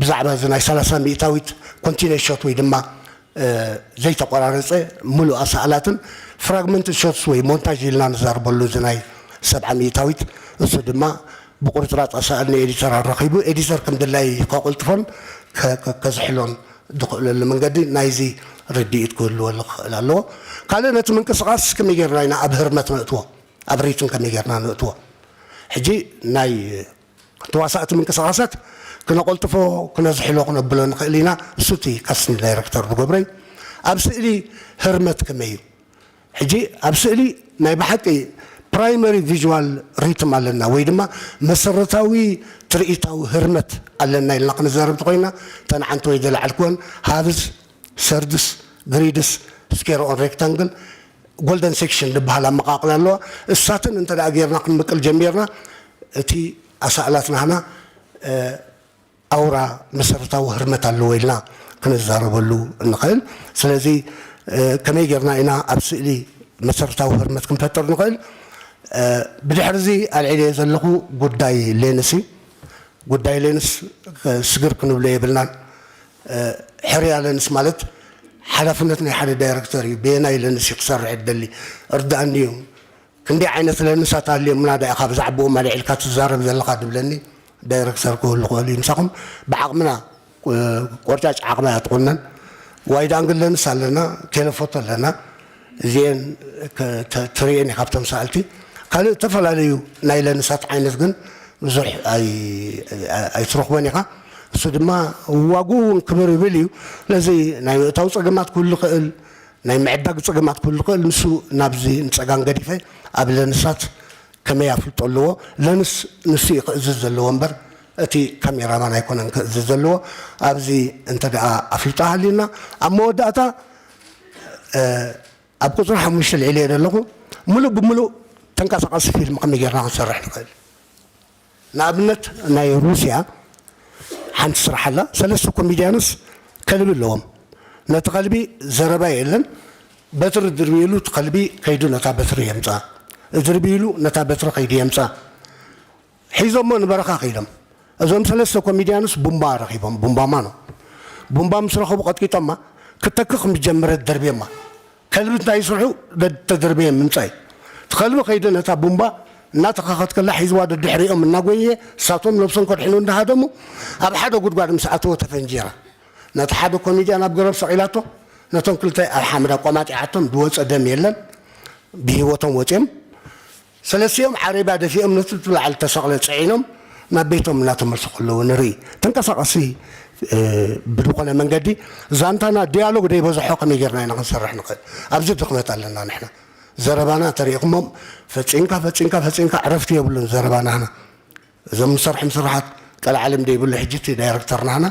ብዛዕባ እዚ ናይ ሰላሳ ሚእታዊት ኮንቲነስ ሾት ወይ ድማ ዘይተቆራረፀ ሙሉእ ኣሳእላትን ፍራግመንት ሾትስ ወይ ሞንታጅ ኢልና ንዛርበሉ እዚ ናይ ሰብዓ ሚእታዊት እሱ ድማ ብቁርፅራፅ ኣሳእል ንኤዲተር ኣረኺቡ ኤዲተር ከም ድላይ ከቁልጥፎን ከዝሕሎን ዝኽእለሉ መንገዲ ናይዚ ርድኢት ክህልወሉ ክኽእል ኣለዎ። ካልእ ነቲ ምንቅስቃስ ከመይ ጌርና ኢና ኣብ ህርመት ነእትዎ ኣብ ሪትም ከመይ ጌርና ነእትዎ። ሕጂ ናይ ተዋሳእቲ ምንቅስቃሳት ክነቆልጥፎ ክነዝሕሎ ክነብሎ ንኽእል ኢና። እሱ እቲ ካስቲንግ ዳይረክተር ዝገብሮ እዩ። ኣብ ስእሊ ህርመት ከመይ እዩ? ሕጂ ኣብ ስእሊ ናይ ብሓቂ ፕራይመሪ ቪዥዋል ሪትም ኣለና ወይ ድማ መሰረታዊ ትርኢታዊ ህርመት ኣለና ኢልና ክንዛረብ እንተኮይና እተን ዓንተወይ ዘለዓልክወን ሃቭስ፣ ሰርድስ፣ ግሪድስ፣ ስኬር ኦን ሬክታንግል፣ ጎልደን ሴክሽን ዝበሃል ኣመቃቅላ ኣለዋ። እሳትን እንተ ደኣ ጌርና ክንምቅል ጀሚርና እቲ ኣሳእላት ናህና ኣውራ መሰረታዊ ህርመት ኣለዎ ኢልና ክንዛረበሉ ንኽእል። ስለዚ ከመይ ጌርና ኢና ኣብ ስእሊ መሰረታዊ ህርመት ክንፈጥር ንኽእል? ብድሕሪ እዚ ኣልዒለዮ ዘለኹ ጉዳይ ሌንስ እዩ። ጉዳይ ሌንስ ስግር ክንብሎ የብልናን። ሕርያ ሌንስ ማለት ሓላፍነት ናይ ሓደ ዳይረክተር እዩ። በየናይ ሌንስ እዩ ክሰርሕ ደሊ እርዳእኒ እዩ። ክንደይ ዓይነት ለንሳት ኣልዮምና ዳ ኢኻ ብዛዕባኦም ኣልዒልካ ትዛረብ ዘለኻ ድብለኒ ዳይረክተር ክህሉ ክእል እዩ ምሳኹም ብዓቕምና ቆርጫጭ ዓቕሚ ኣትኾነን ዋይድ ኣንግል ለንስ ኣለና ቴሌፎቶ ኣለና እዚአን ትርእየን ካብቶም ሰኣልቲ ካልእ እተፈላለዩ ናይ ለንሳት ዓይነት ግን ብዙሕ ኣይትረኽቦን ኢኻ። እሱ ድማ ዋግኡ እውን ክብር ይብል እዩ። ነዚ ናይ ምእታው ጸገማት ክህሉ ይኽእል፣ ናይ ምዕዳግ ጸገማት ክህሉ ይኽእል። ንሱ ናብዚ ንጸጋም ገዲፈ ኣብ ለንሳት ከመይ ኣፍልጦ ኣለዎ? ለንስ ንሱ እዩ ክእዝዝ ዘለዎ እምበር እቲ ካሜራማን ኣይኮነን ክእዝዝ ዘለዎ። ኣብዚ እንተ ደኣ ኣፍልጦ ሃልዩና ኣብ መወዳእታ ኣብ ቁጽሪ ሓሙሽተ ልዒለ እየ ዘለኹ። ምሉእ ብምሉእ ተንቀሳቐሲ ፊልም ከመይ ጌርና ክንሰርሕ ንኽእል? ንኣብነት ናይ ሩስያ ሓንቲ ስራሕ ኣላ። ሰለስተ ኮሚድያንስ ከልቢ ኣለዎም። ነቲ ከልቢ ዘረባ የለን። በትሪ ድርብይሉ እቲ ከልቢ ከይዱ ነታ በትሪ የምጻ፣ ድርብይሉ ነታ በትሪ ከይዱ የምጻ። ሒዞሞ ንበረኻ ከይዶም። እዞም ሰለስተ ኮሚድያንስ ቡምባ ረኺቦም፣ ቡምባ ማኖ። ቡምባ ምስ ረኸቡ ቀጥቂጦማ፣ ክተክኽ ምስ ጀመረት ደርብዮማ። ከልቢ እንታይ ስርሑ? ተደርብየ ምምጻይ። እቲ ከልቢ ከይዱ ነታ ቡምባ እናተኻኸት ከላ ሒዝዋ ደድሕሪኦም እናጎየ፣ እሳቶም ነብሶም ከድሕኑ እንዳሃደሙ፣ ኣብ ሓደ ጉድጓድ ምስ ኣተወ ተፈንጂራ። ነቲ ሓደ ኮሚድያን ኣብ ገረብ ሰቒላቶ፣ ነቶም ክልተ ኣብ ሓመድ ኣቋማጢዓቶም፣ ዝወጸ ደም የለን፣ ብህይወቶም ወጺኦም። ሰለስቲኦም ዓረብያ ደፊኦም ነቲ ብላዕሊ ተሰቕለ ጽዒኖም ናብ ቤቶም እናተመልሱ ከለዉ ንርኢ። ተንቀሳቐሲ፣ እ፣ ብዝኾነ መንገዲ ዛንታና ዲያሎግ ደይበዝሖ ከመይ ጌርና ኢና ክንሰርሕ ንኽእል? ኣብዚ ድኽመት ኣለና ንሕና። ዘረባና ተሪእኹሞም ፈጺምካ፣ ፈጺምካ፣ ፈጺምካ ዕረፍቲ የብሉን ዘረባና ህና። እዞም ንሰርሖም ስራሓት ቀልዓለም ደይብሉ ሕጂ እቲ ዳይረክተር ናህና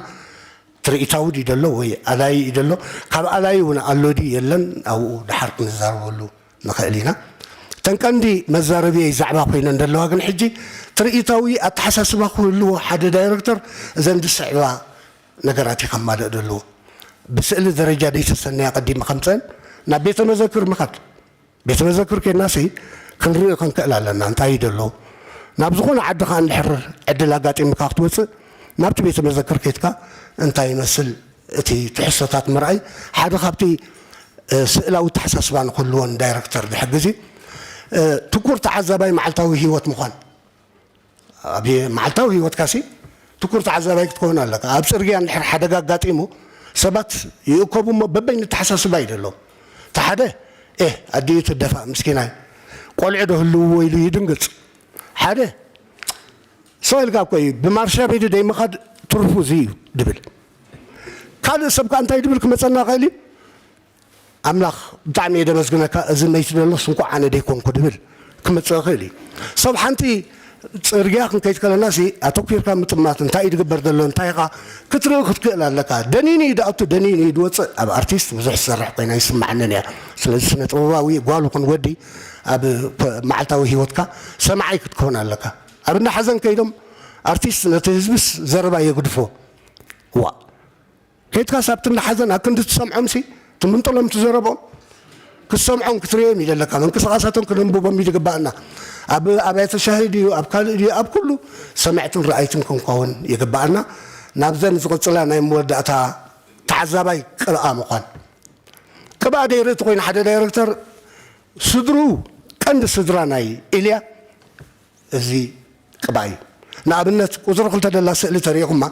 ትርኢታዊ ድዩ ደሎ ወይ ኣላዪ እዩ ደሎ? ካብ ኣላዪ እውን ኣሎ ድዩ የለን? ኣብኡ ደሓር ክንዛረበሉ ንኽእል ኢና። እተን ቀንዲ መዛረብየይ ዛዕባ ኮይነን ዘለዋ ግን ሕጂ ትርኢታዊ ኣተሓሳስባ ክህልዎ ሓደ ዳይረክተር እዘን ዝስዕባ ነገራት እዩ ከማልእ ዘለዎ። ብስእሊ ደረጃ ደይተሰነያ ቀዲመ ከምፀን ናብ ቤተ መዘክር ምኻድ። ቤተ መዘክር ኬድናሲ ክንርኢ ክንክእል ኣለና። እንታይ እዩ ደሎ? ናብ ዝኾነ ዓዲ ኸዓ እንድሕር ዕድል ኣጋጢሙካ ክትወፅእ ናብቲ ቤተ መዘክር ኬድካ እንታይ ይመስል እቲ ትሕዝቶታት ምርኣይ ሓደ ካብቲ፣ እ፣ ስእላዊ ኣተሓሳስባ ንክህልዎ ንዳይረክተር ዝሕግዝ እዩ። እ፣ ትኩር ተዓዛባይ መዓልታዊ ህይወት ምዃን። ኣብ መዓልታዊ ህይወትካሲ ትኩር ተዓዛባይ ክትከውን ኣለካ። ኣብ ጽርግያ እንድሕር ሓደጋ ኣጋጢሙ ሰባት ይእከቡ እሞ በበይኑ ኣተሓሳስባ እዩ ደሎም። እቲ ሓደ፣ ኤህ፣ ኣዲኡ ትደፋእ ምስኪናይ፣ ቆልዑ ዶ ህልውዎ ኢሉ ይድንግጽ። ሓደ፣ ሰው ኢልካ እኮ እዩ፣ ብማርሻ ቤት ደይምኻድ ትርፉ እዚ እዩ ድብል። ካልእ ሰብ ከኣ እንታይ ድብል ክመጸና ይኽእል እዩ? ኣምላኽ ብጣዕሚ እየ ደመስግነካ፣ እዚ መይቲ ደሎስ እንኳዕ ኣነ ደይኮንኩ ድብል ክመጽእ ይኽእል እዩ። ሰብ ሓንቲ ጽርግያ ክንከይድ ከለና ሲ ኣተኲርካ ምጥማት፣ እንታይ እዩ ድግበር ዘሎ፣ እንታይ ኢኻ ክትርኢ ክትክእል ኣለካ። ደኒኑ እዩ ድኣቱ፣ ደኒኑ እዩ ድወጽእ። ኣብ ኣርቲስት ብዙሕ ዝሰርሕ ኮይና ይስምዓንን እያ። ስለዚ ስነ ጥበባዊ ጓል ይኹን ወዲ ኣብ ኮ-፣ መዓልታዊ ህይወትካ ሰማዓይ ክትከውን ኣለካ። ኣብ እንዳ ሓዘን ከይዶም ኣርቲስት ነቲ ህዝብስ ዘረባ የግድፎ። ዋ። ከይድካስ ኣብቲ እንዳ ሓዘን ኣብ ክንዲ ትሰምዖምሲ ትምንጥሎም ትዘረቦም ክትሰምዖም ክትርእዮም እዩ ዘለካ። ምንቅስቓሳቶም ክነንብቦም እዩ ዝግባኣና። ኣብ ኣብያተ ሻሂ ድዩ ኣብ ካልእ ድዩ ኣብ ኩሉ ሰማዕትን ረኣይትን ክንከውን ይግባኣና። ናብዘን ዝቕጽላ ናይ መወዳእታ ተዓዛባይ ቅብኣ ምዃን። ቅብኣ ደይርኢ ተኾይኑ ሓደ ዳይረክተር ስድርኡ ቀንዲ ስድራ ናይ ኢልያ እዚ ቅብኣ እዩ። ንኣብነት ቁጽሪ ክልተ ደላ ስእሊ ተሪኢኹማ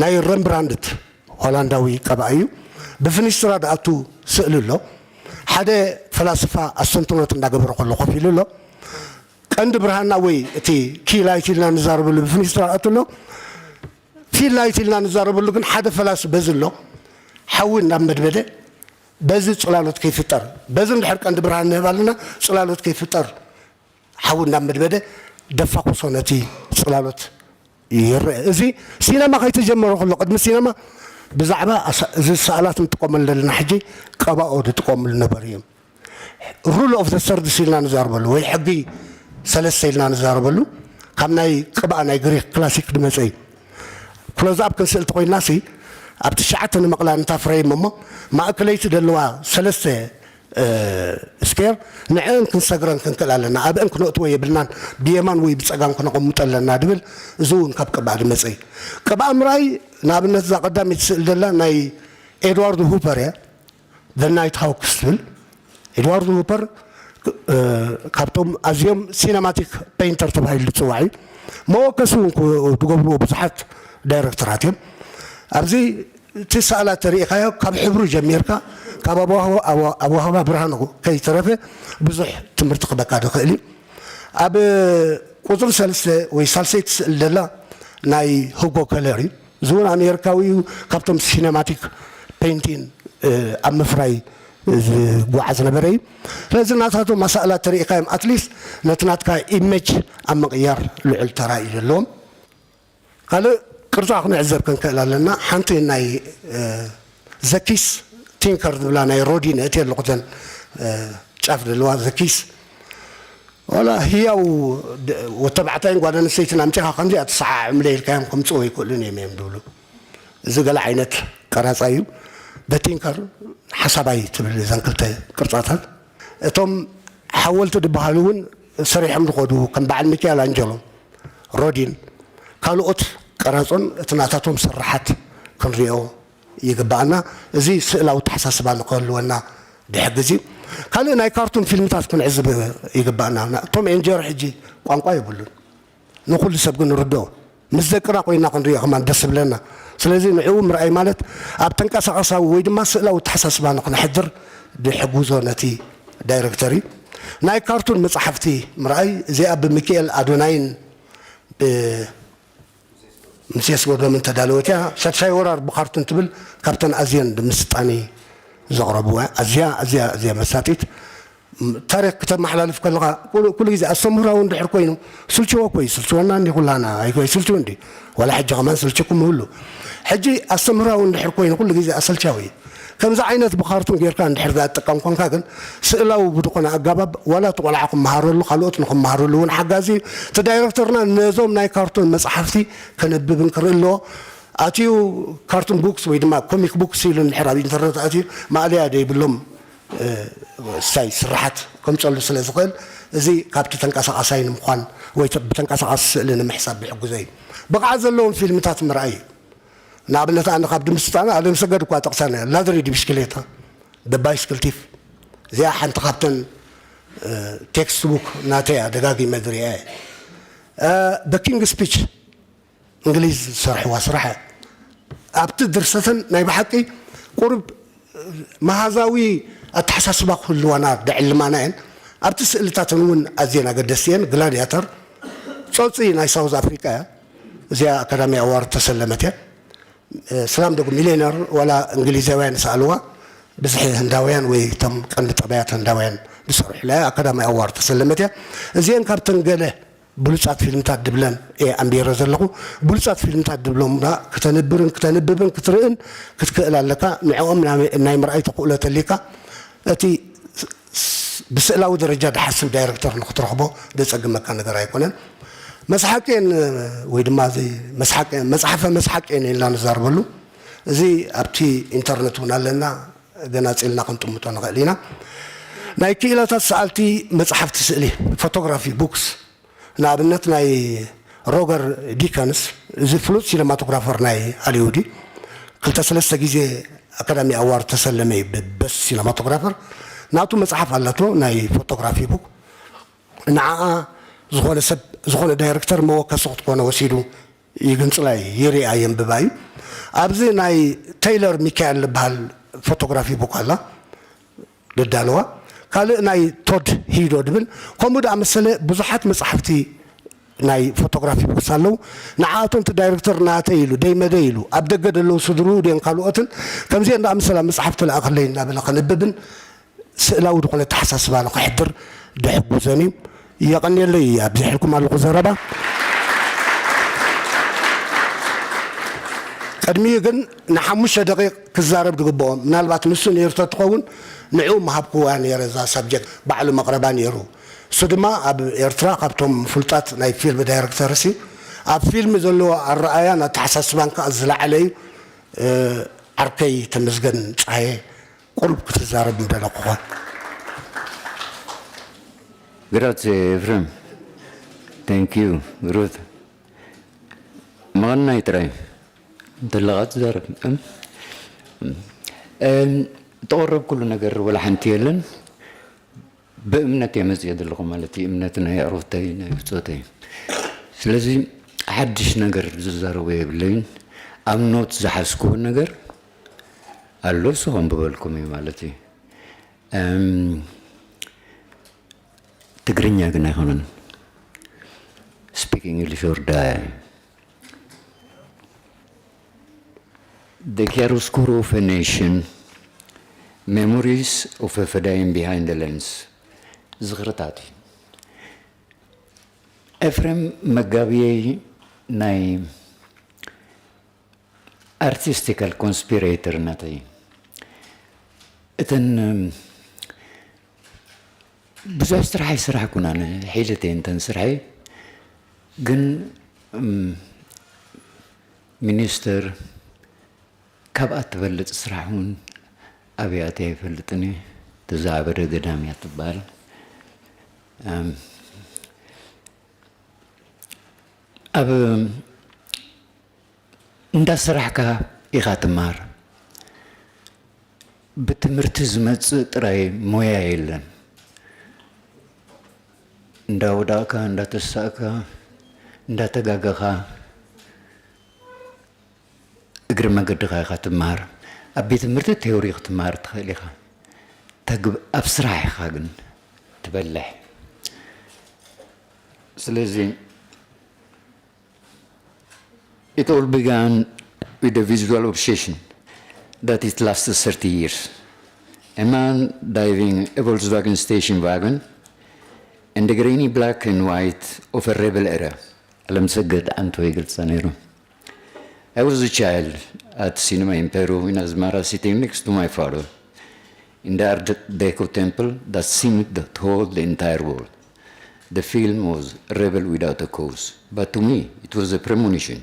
ናይ ረምብራንድት ሆላንዳዊ ቀብኣ እዩ። ብፍኒስትራ ድኣቱ ስእሊ ኣሎ። ሓደ ፈላስፋ ኣስተንትኖት እንዳገበረ ከሎ ኮፍ ኢሉ ኣሎ። ቀንዲ ብርሃንና ወይ እቲ ኪ ላይት ኢልና ንዛረበሉ ብፍኒስትራ ኣቱ ኣሎ። ፊል ላይት ኢልና ንዛረበሉ ግን ሓደ ፈላሲ በዚ ኣሎ። ሓዊ እንዳመድመደ በዚ ጽላሎት ከይፍጠር፣ በዚ እንድሕር ቀንዲ ብርሃን ንህብ ኣለና፣ ጽላሎት ከይፍጠር ሓዊ እንዳመድመደ ደፋኹሶ ነቲ ጽላሎት ይረአ። እዚ ሲነማ ከይተጀመረ ከሎ፣ ቅድሚ ሲነማ ብዛዕባ ኣሳ-፣ እዚ ሰኣላት ንጥቀመሉ ዘለና ሕጂ ቀባኦ ዝጥቀምሉ ነበሩ እዮም። ሩል ኦፍ ዘ ሰርድስ ኢልና ንዛረበሉ ወይ ሕጊ ሰለስተ ኢልና ንዛረበሉ ካብ ናይ ቅብኣ ናይ ግሪክ ክላሲክ ዝመጸ እዩ። ክሎዝ ኣፕ ክንስእል ተኾይንናሲ ኣብ ትሽዓተ ንምቕላል እንታ ፍሬም እሞ ማእከለይቲ ዘለዋ ሰለስተ፣ እ፣ ስኬር ንዕን ክንሰግረን ክንክእል ኣለና። ኣብአን ክነእትዎ የብልናን ብየማን ወይ ብጸጋም ክነቐምጦ ኣለና ድብል እዚ እውን ካብ ቅብኣ ዝመጸ እዩ። ቅብኣ ምርኣይ ንኣብነት እዛ ቀዳመይቲ ስእል ዘላ ናይ ኤድዋርድ ሁፐር እያ። ዘ ናይት ሃውክስ ትብል ኤድዋርድ ሁፐር፣ እ፣ ካብቶም ኣዝዮም ሲነማቲክ ፔይንተር ተባሂሉ ዝጽዋዕ እዩ። መወከሲ እውን ክገብርዎ ብዙሓት ዳይረክተራት እዮም። ኣብዚ እቲ ሰኣላት ተሪኢኻዮ ካብ ሕብሩ ጀሚርካ ካብ ኣወሃህባ፣ ኣወ-፣ ኣወሃህባ ብርሃኑ ከይተረፈ ብዙሕ ትምህርቲ ክበካ ዝኽእል እዩ። ኣብ ቁፅሪ ሰለስተ ወይ ሳልሰይቲ ስእሊ ደላ ናይ ሁጎ ከለር እዩ። እዚ እውን ኣሜሪካዊ እዩ፣ ካብቶም ሲነማቲክ ፔይንቲን ኣብ ምፍራይ ዝጓዓዝ ነበረ እዩ። ስለዚ ናታቶም ኣሳእላት ተሪኢካዮም ኣትሊስት ነቲ ናትካ ኢሜጅ ኣብ ምቕያር ልዑል ተራ እዩ ዘለዎም። ካልእ ቅርጻ ክንዕዘብ ክንክእል ኣለና። ሓንቲ ናይ ዘኪስ ቲንከር ዝብላ ናይ ሮዲን እቲ ኣለኹተን ጫፍ ዘለዋ ዘኪስ ዋላ ህያው ወተባዕታይን ጓል ኣንስተይትን ኣምጺኻ ከምዚኣ ትሰዓዓምለ ኢልካዮም ከምጽኡ ኣይክእሉን እዮም እዮም ዝብሉ። እዚ ገለ ዓይነት ቀራጻ እዩ። በቲንከር ሓሳባይ ትብል እዘን ክልተ ቅርጻታት። እቶም ሓወልቲ ዝበሃሉ እውን ሰሪሖም ዝኸዱ ከም በዓል ሚካኤል ኣንጀሎ፣ ሮዲን፣ ካልኦት ቀራጾን እቲ ናታቶም ስርሓት ክንሪኦ ይግባኣና። እዚ ስእላዊ ተሓሳስባ ንክህልወና ዝሕግዝ እዩ። ካልእ ናይ ካርቱን ፊልምታት ክንዕዝብ ይግባኣና። ቶም ኤንድ ጀሪ ሕጂ ቋንቋ የብሉን። ንኹሉ ሰብ ግን ንርድኦ። ምስ ደቅና ኮይና ክንሪኦ ከማን ደስ ዝብለና። ስለዚ ንዕኡ ምርኣይ ማለት ኣብ ተንቀሳቐሳዊ ወይ ድማ ስእላዊ ኣተሓሳስባ ንኽንሕድር ዝሕግዞ ነቲ ዳይረክተር እዩ። ናይ ካርቱን መጻሕፍቲ ምርኣይ፣ እዚኣ ብሚኪኤል ኣዶናይን ብሙሴ ኣስገዶምን ተዳለወት እያ። ሻድሻይ ወራር ብካርቱን ትብል ካብተን ኣዝየን ብምስጣኒ ዘቕረብዋ ኣዝያ ኣዝያ ኣዝያ መሳጢት ታሪኽ ክተመሓላልፍ ከለኻ ኩሉ ግዜ ኣስተምህራዊ እንድሕር ኮይኑ ስልችዎ እኮ እዩ። ስልችወና እንዲ ኩላና ኣይኮ ይስልችው እንዲ ዋላ ሕጂ ከማን ስልችኩም ይህሉ። ሕጂ ኣስተምህራዊ እንድሕር ኮይኑ ኩሉ ግዜ ኣሰልቻዊ እዩ። ከምዚ ዓይነት ብካርቱን ጌርካ እንድሕር ዝኣጥቀም ኮንካ ግን ስእላዊ ብዝኾነ ኣጋባብ ዋላ እቲ ቆልዓ ክመሃረሉ ካልኦት ንክመሃረሉ እውን ሓጋዚ እዩ። እቲ ዳይረክተርና ነዞም ናይ ካርቱን መፅሓፍቲ ከንብብን ክርኢ ኣለዎ። ኣትዩ ካርቱን ቡክስ ወይ ድማ ኮሚክ ቡክስ ኢሉ እንድሕር ኣብ ኢንተርነት ኣትዩ ማእለያ ደይብሎም ስታይ ስርሓት ከምፀሉ ስለ ዝኽእል እዚ ካብቲ ተንቀሳቃሳይ ንምዃን ወይ ብተንቀሳቃሲ ስእሊ ንምሕሳብ ዝሕግዞ እዩ። ብቕዓት ዘለዎም ፊልምታት ምርኣይ እዩ። ንኣብነት ኣነ ካብ ድምስጣና ኣለምሰገድ እኳ ጠቕሳና ላድሪ ዲ ብሽክሌታ ባይስክል ቲፍ እዚኣ ሓንቲ ካብተን ቴክስት ቡክ ናተያ ደጋጊመ ዝሪኣ ኪንግ ስፒች እንግሊዝ ዝሰርሕዋ ስራሕ ኣብቲ ድርሰተን ናይ ብሓቂ ቁሩብ መሃዛዊ ኣተሓሳስባ ክህልዋና ደዕልማና እየን። ኣብቲ ስእልታተን እውን ኣዝየን ኣገደስቲ እየን። ግላዲያተር ፆፂ ናይ ሳውዝ ኣፍሪቃ እያ። እዚኣ ኣካዳሚ ኣዋርድ ተሰለመት እያ። ስላም ዶግ ሚሊዮነር ዋላ እንግሊዛውያን ዝሰኣልዋ ብዝሒ ህንዳውያን ወይ እቶም ቀንዲ ጠባያት ህንዳውያን ዝሰርሑላ እያ። ኣካዳሚ ኣዋርድ ተሰለመት እያ። እዚአን ካብተን ገለ ብሉጻት ፊልምታት ድብለን እየ ኣንቢረ ዘለኹ። ብሉጻት ፊልምታት ድብሎምና ክተንብርን ክተንብብን ክትርእን ክትክእል ኣለካ። ንዕኦም ናይ ምርኣይ ተኽእሎ ተልካ እቲ ብስእላዊ ደረጃ ድሓስብ ዳይረክተር ንክትረኽቦ ደጸግመካ ነገር ኣይኮነን። መስሓቅን ወይ ድማ መፅሓፈ መስሓቅን ኢልና ንዛርበሉ እዚ ኣብቲ ኢንተርነት እውን ኣለና። ገናፂልና ክንጥምቶ ንኽእል ኢና። ናይ ክኢላታት ሰኣልቲ መፅሓፍቲ ስእሊ ፎቶግራፊ ቡክስ ንኣብነት ናይ ሮገር ዲከንስ እዚ ፍሉጥ ሲነማቶግራፈር ናይ ሃሊውድ እዩ። ክልተ ሰለስተ ግዜ ኣካዳሚ ኣዋርድ ተሰለመ እዩ ብበስት ሲነማቶግራፈር። ናቱ መፅሓፍ ኣላቶ ናይ ፎቶግራፊ ቡክ። ንዓኣ ዝኾነ ሰብ ዝኾነ ዳይረክተር መወከሲ ክትኮነ ወሲዱ ይግንፅላ እዩ ይሪኣ የንብባ እዩ። ኣብዚ ናይ ተይለር ሚካኤል ዝበሃል ፎቶግራፊ ቡክ ኣላ ደዳለዋ ካልእ ናይ ቶድ ሂዶ ድብል ከምኡ ደኣ መሰለ ብዙሓት መጻሕፍቲ ናይ ፎቶግራፊ ቡክስ ኣለዉ። ንዓኣቶም እቲ ዳይረክተር ናተይ ኢሉ ደይመደይ ኢሉ ኣብ ደገ ደለዉ ስድርኡ ድን ካልኦትን ከምዚአን ደኣ መሰላ መጽሓፍቲ ለኣኸለይ እናበለ ከንብብን ስእላዊ ዝኾነ ተሓሳስባ ንኽሕድር ድሕጉዘን እዩ። የቐንየለይ ኣብዚሕልኩም ኣለኹ ዘረባ። ቅድሚኡ ግን ንሓሙሽተ ደቂቕ ክዛረብ ዝግብኦ ምናልባት ንሱ ነይሩ ተትኸውን ንዕኡ ምሃብክዋ ነይረ እዛ ሳብጀክት ባዕሉ መቕረባ ነይሩ። እሱ ድማ ኣብ ኤርትራ ካብቶም ፍሉጣት ናይ ፊልም ዳይረክተርስ እዩ። ኣብ ፊልም ዘለዎ ኣረኣያን ኣተሓሳስባን ከዓ ዝለዓለ እዩ። ዓርከይ ተመስገን ፀሃየ ቁሩብ ክትዛረብ ምደለኹኻ። Grazie Efrem. Thank you. Ruth. መቐናይ ጥራይ እንተለኻ ትዛረብ። ተቐረብኩሉ ነገር ወላ ሓንቲ የለን። ብእምነት እየ መፅየ ዘለኹ ማለት እዩ። እምነት ናይ ኣዕሩኽተይ ናይ ብፆተይ። ስለዚ ሓድሽ ነገር ዝዛረቦ የብለይን። ኣብ ኖት ዝሓዝኩዎ ነገር ኣሎ እሱ ከንብበልኩም እዩ ማለት እዩ። ትግርኛ ግን ኣይኮነን። Speak English or die. The Chiaroscuro of a Nation, Memories of a Fedayeen Behind the Lens. ዝኽርታት እዩ። ኤፍሬም መጋብየይ ናይ ኣርቲስቲካል ኮንስፒሬተርነት እዩ። እተን ብዙሕ ስራሕ ኣይስራሕኩን ኣነ፣ ሒለት እየ እንተን ስርሐይ። ግን ሚኒስተር ካብኣ ትበልፅ ስራሕ እውን ኣብያት ኣይፈልጥን እየ። ተዛበረ ገዳም እያ ትበሃል። ኣብ እንዳሰራሕካ ኢኻ ትማር። ብትምህርቲ ዝመጽእ ጥራይ ሞያ የለን። እንዳወዳእካ፣ እንዳተሳእካ፣ እንዳተጋገኻ እግሪ መገድኻ ኢኻ ትማር። ኣብ ቤት ትምህርቲ ቴዎሪ ክትማር ትኽእል ኢኻ። ተግብ-፣ ኣብ ስራሕ ኢኻ ግን ትበልሕ። ስለዚ It all began with a visual obsession that it lasted thirty years. A man driving a Volkswagen station wagon and the grainy black and white of a rebel era. Alamsagad Anto Eagle Sanero. I was a child at Cinema Impero in Asmara, sitting next to my father in the Art Deco temple that seemed to hold the entire world. The film was Rebel Without a Cause, but to me it was a premonition.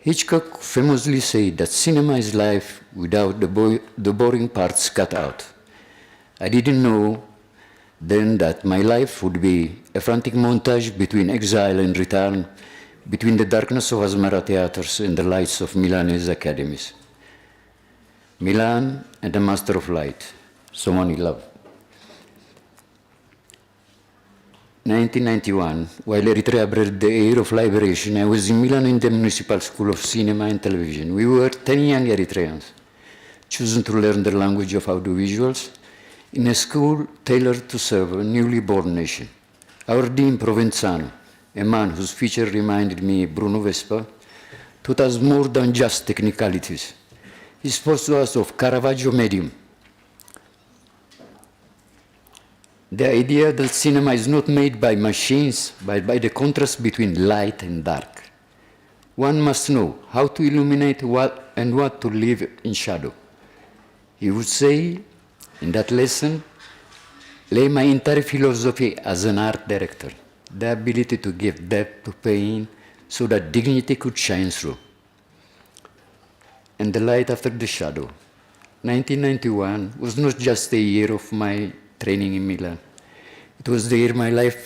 Hitchcock famously said that cinema is life without the, bo- the boring parts cut out. I didn't know then that my life would be a frantic montage between exile and return, between the darkness of Asmara theaters and the lights of Milanese academies. Milan and the Master of Light, Someone You Love. nineteen ninety-one, while Eritrea breathed the air of liberation, I was in Milan in the Municipal School of Cinema and Television. We were ten young Eritreans, chosen to learn the language of audiovisuals in a school tailored to serve a newly born nation. Our dean, Provenzano, a man whose feature reminded me of Bruno Vespa, taught us more than just technicalities. He spoke to us of Caravaggio medium, the idea that cinema is not made by machines, but by the contrast between light and dark. One must know how to illuminate what and what to leave in shadow. He would say, in that lesson, lay my entire philosophy as an art director, the ability to give depth to pain so that dignity could shine through. And the light after the shadow. nineteen ninety-one was not just a year of my training in Milan. It was the year my life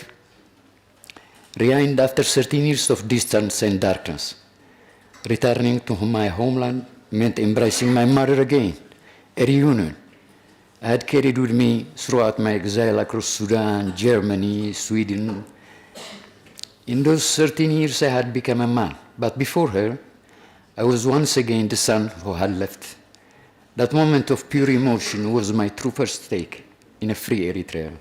reigned after thirteen years of distance and darkness. Returning to my homeland meant embracing my mother again, a reunion I had carried with me throughout my exile across Sudan, Germany, Sweden. In those thirteen years, I had become a man, but before her, I was once again the son who had left. That moment of pure emotion was my true first stake in a free Eritrea.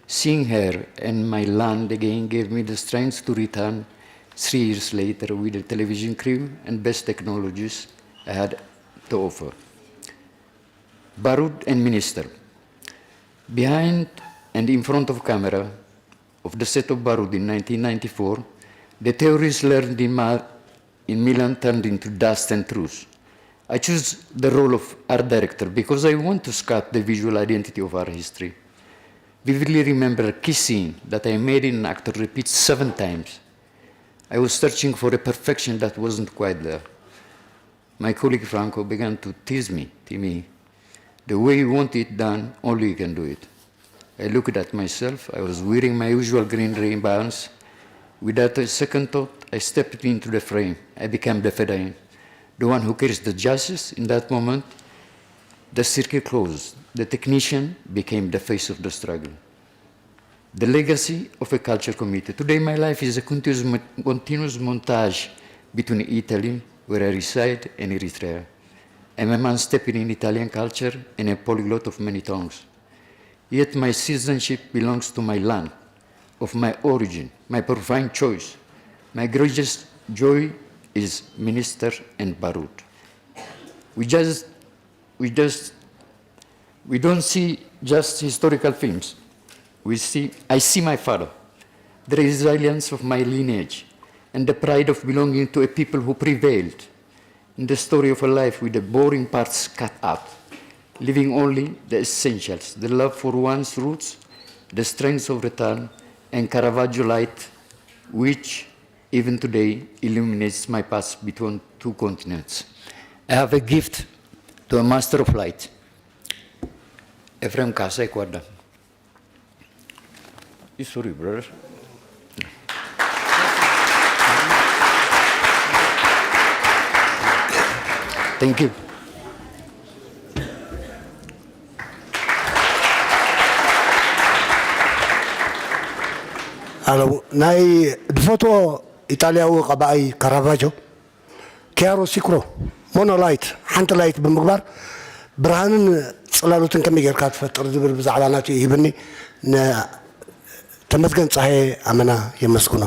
Seeing her and my land again gave me the strength to return three years later with the television crew and best technologies I had to offer. Barud and Minister. Behind and in front of camera of the set of Barud in nineteen ninety-four, the theories learned in, Ma- in Milan turned into dust and truth. I choose the role of art director because I want to sculpt the visual identity of our history. Vividly remember a key scene that I made an actor repeat seven times. I was searching for a perfection that wasn't quite there. My colleague Franco began to tease me, Timmy, the way you want it done, only you can do it. I looked at myself. I was wearing my usual green Ray-Bans. Without a second thought, I stepped into the frame. I became the Fedayeen, the one who carries the justice. In that moment, the circle closed. The technician became the face of the struggle. The legacy of a culture committee. Today, my life is a continuous, mo- continuous montage between Italy, where I reside, and Eritrea. I'm a man steeped in Italian culture and a polyglot of many tongues. Yet my citizenship belongs to my land, of my origin, my profane choice, My greatest joy is Minister and Barud. We just, we just, we don't see just historical films. We see, I see my father, the resilience of my lineage, and the pride of belonging to a people who prevailed in the story of a life with the boring parts cut out, leaving only the essentials, the love for one's roots, the strength of return, and Caravaggio light, which even today illuminates my path between two continents. I have a gift to a master of light, Ephraim Kasai Kwadam. Sorry, brother. Thank you. ኣሎ ናይ ድፈትዎ ኢጣልያዊ ቀባኣይ ካራቫጆ ኪያሮ ሲክሮ ሞኖላይት ሓንቲ ላይት ብምግባር ብርሃንን ጽላሎትን ከመይ ጌርካ ትፈጥር ዝብል ብዛዕባ ናቱ ይህብኒ። ንተመስገን ጸሃየ ኣመና የመስግኖ።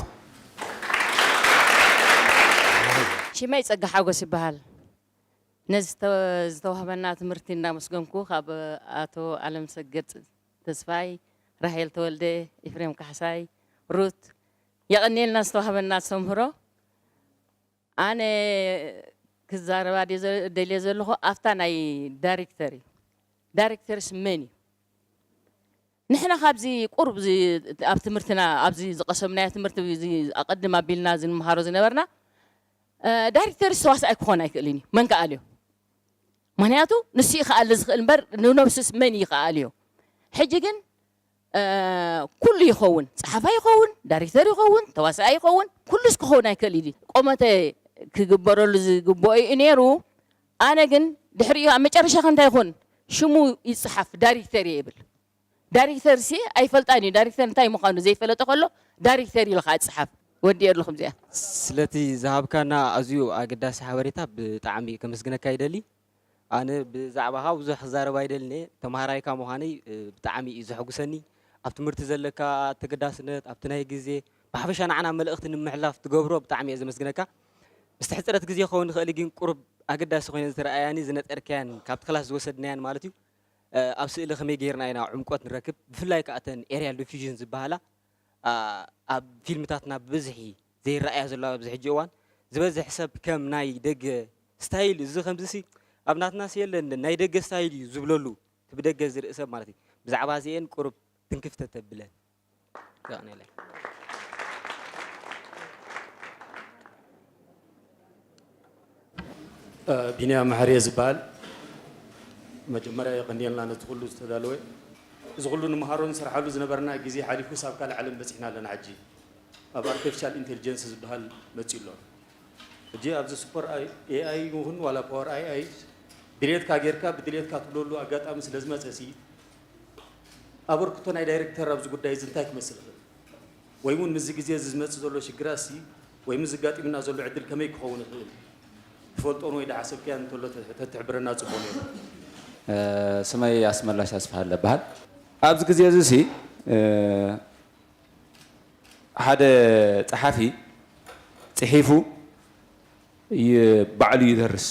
ሽመይ ጸጋ ሓጎስ ይበሃል። ነዚ ዝተዋህበና ትምህርቲ እንዳመስገንኩ ካብ ኣቶ ኣለምሰገድ ተስፋይ፣ ራሄል ተወልደ፣ ኤፍሬም ካሕሳይ፣ ሩት የቐንየልና ዝተዋህበና ኣስተምህሮ። ኣነ ክዛረባ ደልየ ዘለኹ ኣብታ ናይ ዳይሬክተር እዩ። ዳይሬክተርስ መን እዩ? ንሕና ካብዚ ቁሩብ ኣብ ትምህርትና ኣብዚ ዝቀሰምናዮ ትምህርቲ ኣቀድም ኣቢልና ዝንምሃሮ ዝነበርና ዳይሬክተርስ ተዋሳኣይ ክኾን ኣይክእልን እዩ። መን ከኣልዮ? ምክንያቱ ንሱ እዩ ክኣሊ ዝኽእል እምበር ንነብሱስ መን እዩ ክኣልዮ? ሕጂ ግን ኩሉ ይኸውን፣ ጸሓፋይ ይኸውን፣ ዳይሬክተር ይኸውን፣ ተዋሳኣይ ይኸውን፣ ኩሉስ ክኸውን ኣይክእል እዩ። ቆመተ ክግበረሉ ዝግብኦ እዩ ነይሩ። ኣነ ግን ድሕሪኡ ኣብ መጨረሻ ከ እንታይ ይኹን ሽሙ ይጽሓፍ ዳይሬክተር እየ ይብል። ዳይሬክተር ሲ ኣይፈልጣን እዩ። ዳይሬክተር እንታይ ምዃኑ ዘይፈለጠ ከሎ ዳይሬክተር ኢልኻ ኣጽሓፍ። ወዲኤ ኣለኹም እዚኣ። ስለቲ ዝሃብካና ኣዝዩ ኣገዳሲ ሓበሬታ ብጣዕሚ ከመስግነካ ይደሊ። ኣነ ብዛዕባኻ ብዙሕ ክዛረብ ኣይደልን እየ። ተምሃራይካ ምዃነይ ብጣዕሚ እዩ ዘሐጉሰኒ። ኣብ ትምህርቲ ዘለካ ተገዳስነት፣ ኣብቲ ናይ ግዜ ብሓፈሻ ንዓና መልእኽቲ ንምሕላፍ ትገብሮ ብጣዕሚ እየ ዘመስግነካ። ምስቲ ሕፅረት ግዜ ክኸውን ይኽእል ግን ቁሩብ ኣገዳሲ ኮይነን ዝተረኣያኒ ዝነፀርካያን ካብቲ ክላስ ዝወሰድናያን ማለት እዩ ኣብ ስእሊ ከመይ ጌርና ኢና ዕምቆት ንረክብ ብፍላይ ከዓ እተን aerial diffusion ዝበሃላ ኣብ ፊልምታትና ብብዝሒ ዘይረኣያ ዘሎ ኣብዚ ሕጂ እዋን ዝበዝሕ ሰብ ከም ናይ ደገ ስታይል እዚ ከምዚ ሲ ኣብ ናትና ሲ የለን ናይ ደገ ስታይል እዩ ዝብለሉ እቲ ብደገ ዝርኢ ሰብ ማለት እዩ ብዛዕባ እዚኤን ቁሩብ ትንክፍ ተተብለን የቐንየለይ። ቢንያም መሓሪ እየ ዝበሃል። መጀመርያ የቐንየልና ነቲ ኩሉ ዝተዳለወ። እዚ ኩሉ ንምሃሮ ንሰርሓሉ ዝነበርና ግዜ ሓሊፉስ ኣብ ካልእ ዓለም በጺሕና ኣለና። ሕጂ ኣብ ኣርቲፊሻል ኢንቴሊጀንስ ዝበሃል መጺኡ ኣሎ። ሕጂ ኣብዚ ሱፐር ኤኣይ ይኹን ዋላ ፓወር ኤኣይ ድሌትካ ጌርካ ብድሌትካ ትብለሉ ኣጋጣሚ ስለ ዝመጸ ሲ ኣበርክቶ ናይ ዳይሬክተር ኣብዚ ጉዳይ እዚ እንታይ ክመስል ይኽእል? ወይ እውን ምስዚ ግዜ እዚ ዝመፅእ ዘሎ ሽግራትሲ ወይ ምስ ዘጋጢምና ዘሎ ዕድል ከመይ ክኸውን ይኽእል? ትፈልጦን ወይ ዝሓሰብካዮን እንተሎ ተትሕብረና ፅቡቕ ነይሩ። ስመይ ኣስመላሽ ኣስፍሃለ እበሃል። ኣብዚ ግዜ እዚ ሲ ሓደ ፀሓፊ ፅሒፉ ባዕሉ ይደርስ።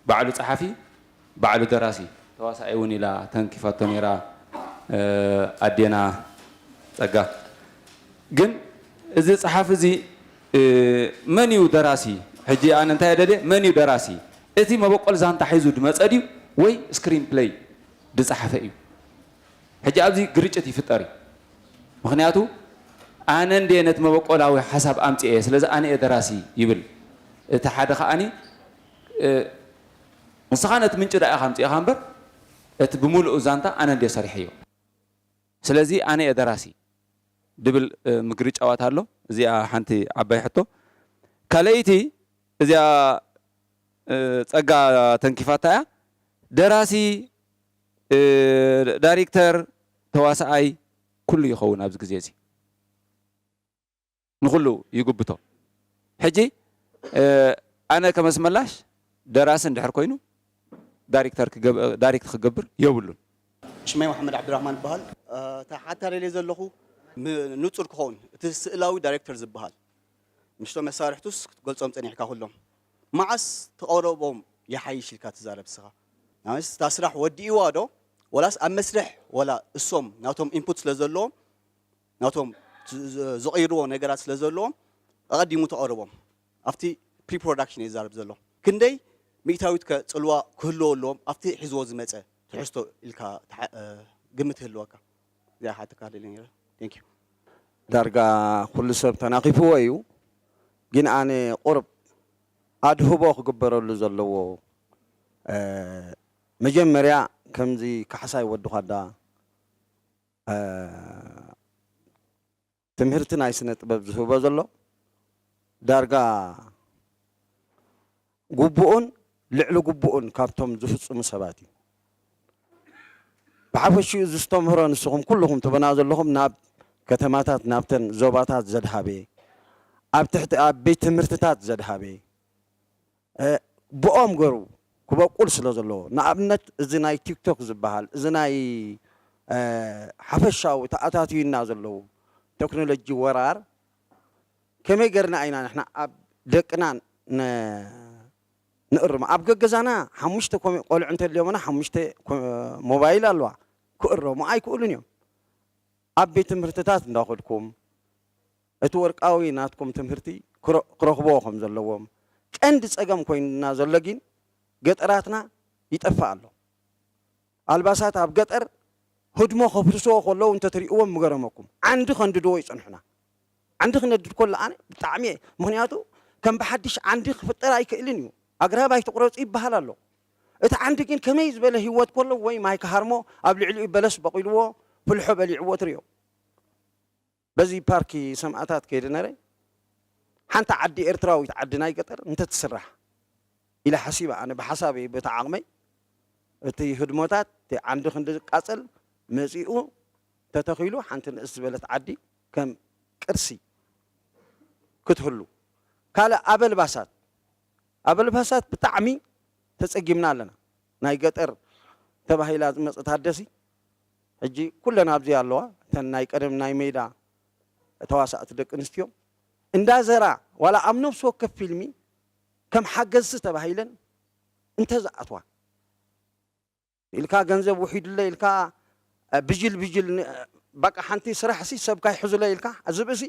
ባዕሉ ጸሓፊ፣ ባዕሉ ደራሲ፣ ተዋሳኣይ እውን ኢላ ተንኪፋቶ ነይራ ኣዴና ጸጋ። ግን እዚ ጸሓፊ እዚ መን እዩ ደራሲ? ሕጂ ኣነ እንታይ እየ ደልየ፣ መን እዩ ደራሲ? እቲ መበቆል ዛንታ ሒዙ ዝመጸ ድዩ ወይ ስክሪን ፕለይ ዝጸሓፈ እዩ? ሕጂ ኣብዚ ግርጭት ይፍጠር እዩ። ምኽንያቱ ኣነ እንድየ ነቲ መበቆላዊ ሓሳብ ኣምጺኤ፣ ስለዚ ኣነ እየ ደራሲ ይብል። እቲ ሓደ ከኣኒ ንስኻ ነቲ ምንጪ ደኣ ኢኻ ኣምጺእኻ እምበር እቲ ብምሉኡ ዛንታ ኣነ እንድየ ሰሪሐዮ። ስለዚ ኣነ እየ ደራሲ ድብል ምግርጫዋት ኣሎ። እዚኣ ሓንቲ ዓባይ ሕቶ። ካልኣይቲ እዚኣ ጸጋ ተንኪፋታ እያ። ደራሲ፣ ዳይሬክተር፣ ተዋስኣይ ኩሉ ይኸውን ኣብዚ ግዜ እዚ። ንኹሉ ይጉብቶ። ሕጂ ኣነ ከም ኣስመላሽ ደራሲ እንድሕር ኮይኑ ዳይሬክተር ዳይሬክት ክገብር የብሉን። ሽመይ መሓመድ ዓብድራህማን ይበሃል። እታ ሓታ ደልየ ዘለኹ ንጹር ክኸውን እቲ ስእላዊ ዳይሬክተር ዝበሃል ምሽቶ መሳርሕቱስ ክትገልጾም ጸኒሕካ ኩሎም። መዓስ ተቐረቦም ይሓይሽ ኢልካ ትዛረብ እስኻ? ናመስ እታ ስራሕ ወዲእዋ ዶ? ወላስ ኣብ መስርሕ ወላ እሶም ናቶም ኢንፑት ስለ ዘለዎም ናቶም ዝ- ዝ- ዝቐይርዎ ነገራት ስለ ዘለዎም ኣቐዲሙ ተቐረቦም ኣብቲ ፕሪፕሮዳክሽን እየ ዝዛረብ ዘሎ። ክንደይ ሚእታዊት ከ ጽልዋ ክህልዎ ኣለዎም ኣብቲ ሒዝዎ ዝመጸ ትሕዝቶ ኢልካ ትሓ- እ፣ ግምት ይህልወካ? እዚኣ ሓተካ ደልየ ነይረ። Thank you። ዳርጋ ኩሉ ሰብ ተናኺፍዎ እዩ። ግን ኣነ ቁርብ ኣድህቦ ክግበረሉ ዘለዎ፣ እ፣ መጀመርያ ከምዚ ካሕሳይ ወዲ ኳዳ፣ እ፣ ትምህርቲ ናይ ስነ ጥበብ ዝህቦ ዘሎ ዳርጋ ግቡኡን ልዕሊ ግቡኡን ካብቶም ዝፍጽሙ ሰባት እዩ። ብሓፈሽኡ እዚ ዝተምህሮ ንስኹም ኩልኹም ትበና ዘለኹም ናብ ከተማታት ናብተን ዞባታት ዘድሃበ ኣብ ትሕቲ ኣብ ቤት ትምህርትታት ዘድሃበ እ፣ ብኦም ገሩ ክበቁል ስለ ዘለዎ ንኣብነት እዚ ናይ ቲክቶክ ዝበሃል እዚ ናይ እ፣ ሓፈሻዊ ተኣታትዩና ዘለዉ ቴክኖሎጂ ወራር ከመይ ገርና ኢና ንሕና ኣብ ደቅና ነ- ንእርሞ? ኣብ ገገዛና ሓሙሽተ ኮሜ- ቆልዑ እንተልዮምና ሓሙሽተ ኮ- ሞባይል ኣለዋ፣ ክእረሙ ኣይክእሉን እዮም። ኣብ ቤት ትምህርትታት እንዳኸድኩም እቲ ወርቃዊ ናትኩም ትምህርቲ ክረ- ክረኽብዎ ከም ዘለዎም ቀንዲ ጸገም ኮይኑና ዘሎ ግን ገጠራትና ይጠፍእ ኣሎ። ኣልባሳት ኣብ ገጠር ህድሞ ከፍርስዎ ከለዉ እንተትርእይዎም ምገረመኩም። ዓንዲ ከንድድዎ ይጸንሑና። ዓንዲ ክነድድ ከሎ ኣነ ብጣዕሚ እየ። ምኽንያቱ ከም ብሓድሽ ዓንዲ ክፍጠር ኣይክእልን እዩ። ኣግራብ ኣይትቑረጹ ይበሃል ኣሎ። እቲ ዓንዲ ግን ከመይ ዝበለ ህይወት ከሎ ወይ ማይ ክሃርሞ ኣብ ልዕሊኡ በለስ በቂልዎ ፍልሖ በሊዕዎ ትርእዮ። በዚ ፓርኪ ሰማእታት ከይደ ነረ ሓንቲ ዓዲ ኤርትራዊት ዓዲ ናይ ገጠር እንተትስራሕ ኢለ ሓሲበ ኣነ ብሓሳበይ በቲ ዓቕመይ እቲ ህድሞታት እቲ ዓንዲ ክንዲ ዝቃጸል መጺኡ ተተኺሉ ሓንቲ ንእስ ዝበለት ዓዲ ከም ቅርሲ ክትህሉ ካልእ ኣበልባሳት ኣበልባሳት ብጣዕሚ ተጸጊምና ኣለና ናይ ገጠር ተባሂላ ዝመጸት ኣደሲ ሕጂ ኩለን ኣብዚ ኣለዋ እተን ናይ ቀደም ናይ ሜዳ ተዋሳእቲ ደቂ ኣንስትዮ እንዳዘራ ዋላ ኣብ ነፍሲ ወከፍ ፊልሚ ከም ሓገዝቲ ተባሂለን እንተዝኣትዋ ኢልካ ገንዘብ ውሒዱለ ኢልካ ብጅል ብጅል በቃ ሓንቲ ስራሕ ሲ ሰብካ ይሕዙለ ኢልካ ዝብእሲ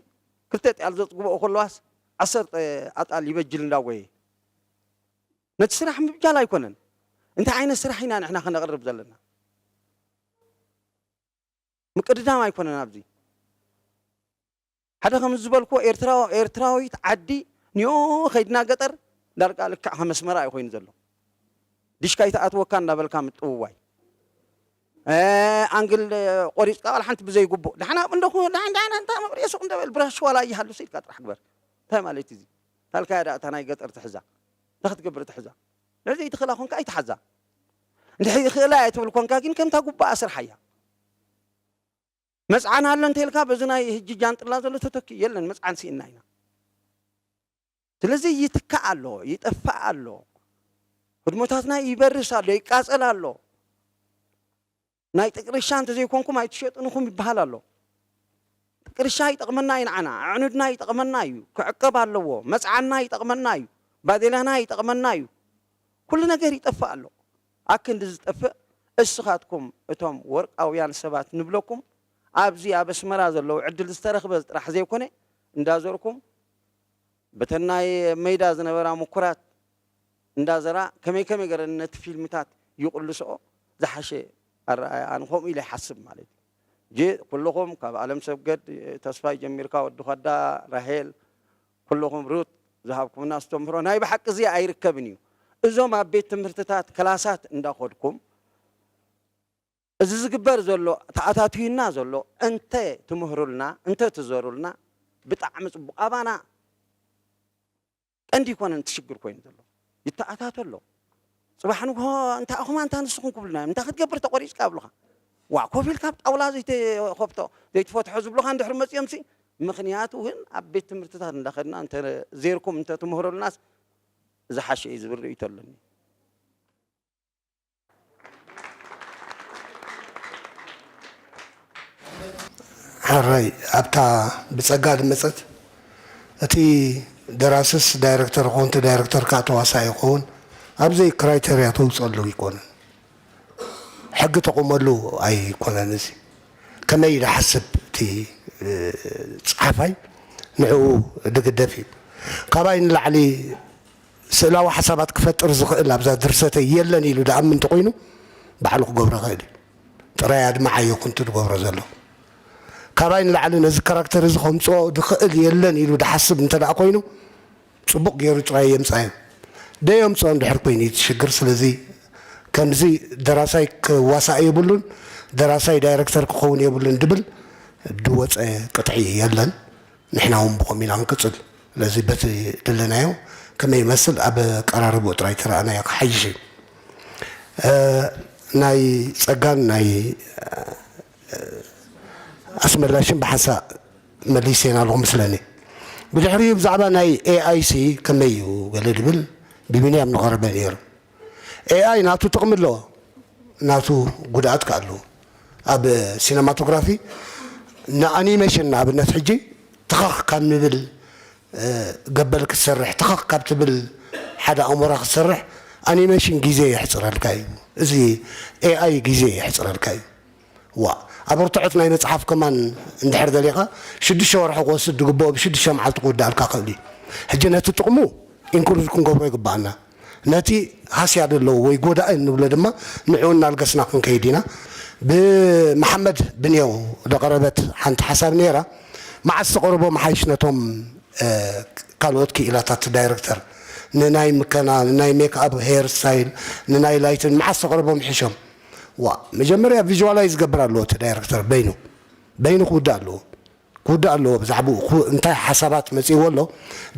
ክልተ ጥያል ዘፅግበኦ ከለዋስ ዓሰርተ ኣጣል ይበጅል እንዳጎየ ነቲ ስራሕ ምብጃል ኣይኮነን እንታይ ዓይነት ስራሕ ኢና ንሕና ክነቕርብ ዘለና ምቅድዳም ኣይኮነን ኣብዚ ሓደ ከም ዝበልኩ ኤርትራዊ ኤርትራዊት ዓዲ ኒዮ ከይድና ገጠር ዳርጋ ልክዕ ከም ኣስመራ እዩ ኮይኑ ዘሎ ዲሽካ ይተኣትወካ እንዳበልካ ምጥውዋይ ኣንግል ቆሪፅካ ቃል ሓንቲ ብዘይ ጉቡእ ዳሕና እንደኹ ዳሕና እንታይ መብሪየ ሱቅ እንደበል ብራሽ ዋላ ይሃሉ ሲልካ ጥራሕ ግበር እንታይ ማለት እዚ ታልካ ዳ እታ ናይ ገጠር ትሕዛ እንታይ ክትገብር ትሕዛ ንዕዚ ይትኽላ ኮንካ ኣይትሓዛ እንድሕር ይኽእላ እየ ትብል ኮንካ ግን ከምታ ጉባኣ ስርሓያ መፅዓን ኣሎ እንተልካ በዚ ናይ ህጂ ጃንጥላ ዘሎ ተተኪ የለን መፅዓን ስኢና ኢና ስለዚ ይትካእ ኣሎ ይጠፍእ ኣሎ ህድሞታትና ይበርስ ኣሎ ይቃፀል ኣሎ ናይ ጥቅርሻ እንተዘይኮንኩም ኣይትሸጥንኹም ይበሃል ኣሎ ጥቅርሻ ይጠቕመና እዩ ንዓና ኣዕኑድና ይጠቕመና እዩ ክዕቀብ ኣለዎ መፅዓና ይጠቕመና እዩ ባዴላና ይጠቕመና እዩ ኩሉ ነገር ይጠፍእ ኣሎ ኣክንዲ ዝጠፍእ እስኻትኩም እቶም ወርቃውያን ሰባት ንብለኩም ኣብዚ ኣብ ኣስመራ ዘለዉ ዕድል ዝተረኽበ ጥራሕ ዘይኮነ እንዳዞርኩም በተን ናይ መይዳ ዝነበራ ምኩራት እንዳዘራ ከመይ ከመይ ገረን ነቲ ፊልምታት ይቕልስኦ ዝሓሸ ኣረኣያ ኣነ ከምኡ ኢለ ይሓስብ ማለት እዩ ጂ ኩልኹም ካብ ኣለም ሰብገድ ተስፋይ ጀሚርካ ወዲ ኸዳ ራሄል ኩልኹም ሩት ዝሃብኩምና ኣስተምህሮ ናይ ብሓቂ እዚ ኣይርከብን እዩ እዞም ኣብ ቤት ትምህርትታት ክላሳት እንዳኸድኩም እዚ ዝግበር ዘሎ ተኣታትዩና ዘሎ እንተ ትምህሩልና እንተ ትዘሩልና ብጣዕሚ ፅቡቅ ኣባና ቀንዲ ይኮነን ትሽግር ኮይኑ ዘሎ ይተኣታቶ ኣሎ ፅባሕ ንግሆ እንታ ኣኹማ እንታ ንስኹም ክብሉና እዮም እንታይ ክትገብር ተቆሪፅካ ኣብሉካ ዋ ኮፍ ኢልካ ኣብ ጣውላ ዘይትኸፍቶ ዘይትፈትሖ ዝብሉካ እንድሕር መፅኦም ሲ ምክንያቱ ግን ኣብ ቤት ትምህርትታት እንዳኸድና እንተ ዜርኩም እንተ ትምህሩልናስ ዝሓሸ እዩ ዝብል ርእይቶ ኣለኒ ሕራይ ኣብታ ብጸጋ ዝመጸት እቲ ደራስስ ዳይረክተር ይኸውን፣ እቲ ዳይረክተር ከዓ ተዋሳኢ ይኸውን፣ ኣብ ዘይ ክራይተርያ ተውፅአሉ ኣይኮነን። ሕጊ ተቑመሉ ኣይኮነን። እዚ ከመይ ድሓስብ እቲ እ፣ ፀሓፋይ ንዕኡ ድግደፍ እዩ። ካባይ ንላዕሊ ስእላዊ ሓሳባት ክፈጥር ዝኽእል ኣብዛ ድርሰተይ የለን ኢሉ ድኣምን እንተኾይኑ ባዕሉ ክገብሮ ይኽእል እዩ። ጥራይ ኣድማዕ ኣየኩንቱ ዝገብሮ ዘሎ። ካባይ ንላዕሊ ነዚ ካራክተር እዚ ከምፅኦ ድኽእል የለን ኢሉ ድሓስብ እንተ ደኣ ኮይኑ ፅቡቕ ገይሩ ጥራይ የምፃዮ። ደየምፅኦ እንድሕር ኮይኑ እዩ እቲ ሽግር። ስለዚ ከምዚ ደራሳይ ክዋሳእ የብሉን፣ ደራሳይ ዳይረክተር ክኸውን የብሉን ድብል ድወፀ ቅጥዒ የለን። ንሕና እውን ብኸም ኢና ክንቅፅል። ስለዚ በቲ ድለናዮ ከመይ ይመስል ኣብ ኣቀራርብኡ ጥራይ ተረኣናዮ ክሓይሽ እዩ። እ፣ ናይ ፀጋን ናይ ኣስመላሽን ብሓንሳእ መሊሰ ኢና ኣለኹ ምስለኒ። ብድሕሪኡ ብዛዕባ ናይ ኤኣይ ሲ ከመይ እዩ ገለ ድብል ብቢንያም ንቐረበ ነይሩ። ኤኣይ ናቱ ጥቕሚ ኣለዎ፣ ናቱ ጉድኣት ከ ኣለዎ። ኣብ ሲነማቶግራፊ ንኣኒሜሽን ንኣብነት ሕጂ ትኸኽ ካብ ንብል እ፣ ገበል ክትሰርሕ ትኸኽ ካብ ትብል ሓደ ኣሞራ ክትሰርሕ ኣኒሜሽን ግዜ የሕፅረልካ እዩ። እዚ ኤኣይ ግዜ የሕፅረልካ እዩ። ዋ ኣብ ርትዖት ናይ መፅሓፍ ከማን እንድሕር ደሊኻ ሽዱሽተ ወርሒ ክወስድ ዝግብኦ ብሽዱሽተ መዓልቲ ክውዳእልካ ክእል እዩ። ሕጂ ነቲ ጥቕሙ ኢንክሉድ ክንገብሮ ይግባኣና። ነቲ ሃስያ ዘለዎ ወይ ጎዳኢ እንብሎ ድማ ንዕኡ እናልገስና ክንከይድ ኢና። ብመሓመድ ብንየው ዝቐረበት ሓንቲ ሓሳብ ነይራ። መዓስ ተቐርቦ መሓይሽ ነቶም እ፣ ካልኦት ክኢላታት ዳይረክተር ንናይ ምከና ንናይ ሜክኣፕ ሄር ስታይል ንናይ ላይትን መዓስ ተቐርቦም ሕሾም። ዋ መጀመርያ ቪዥዋላይዝ ዝገብር ኣለዎ እቲ ዳይረክተር በይኑ በይኑ ክውዳእ ኣለዎ። ክውዳእ ኣለዎ ብዛዕባኡ እንታይ ሓሳባት መፅእዎ ኣሎ።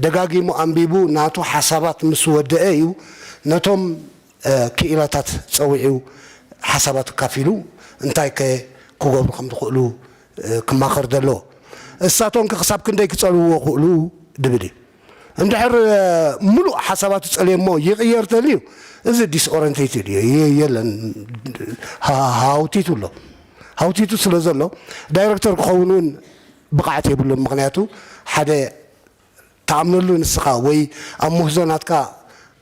ደጋጊሙ ኣንቢቡ ናቱ ሓሳባት ምስ ወደአ እዩ ነቶም ክኢላታት ፀዊዑ ሓሳባት ኣካፊሉ እንታይ ከ ክገብሩ ከም ዝኽእሉ ክማኸር ዘለዎ። እሳቶም ከ ክሳብ ክንደይ ክፀልውዎ ክእሉ ድብል እዩ። እንድሕር ሙሉእ ሓሳባቱ ፀልየሞ ይቕየር ተልዩ እዚ ዲስኦረንቴትድ እዩ። የለን ሃውቲቱ ኣሎ። ሃውቲቱ ስለ ዘሎ ዳይረክተር ክኸውን እውን ብቕዓት የብሉን። ምክንያቱ ሓደ ትኣምነሉ ንስኻ ወይ ኣብ ምህዞ ናትካ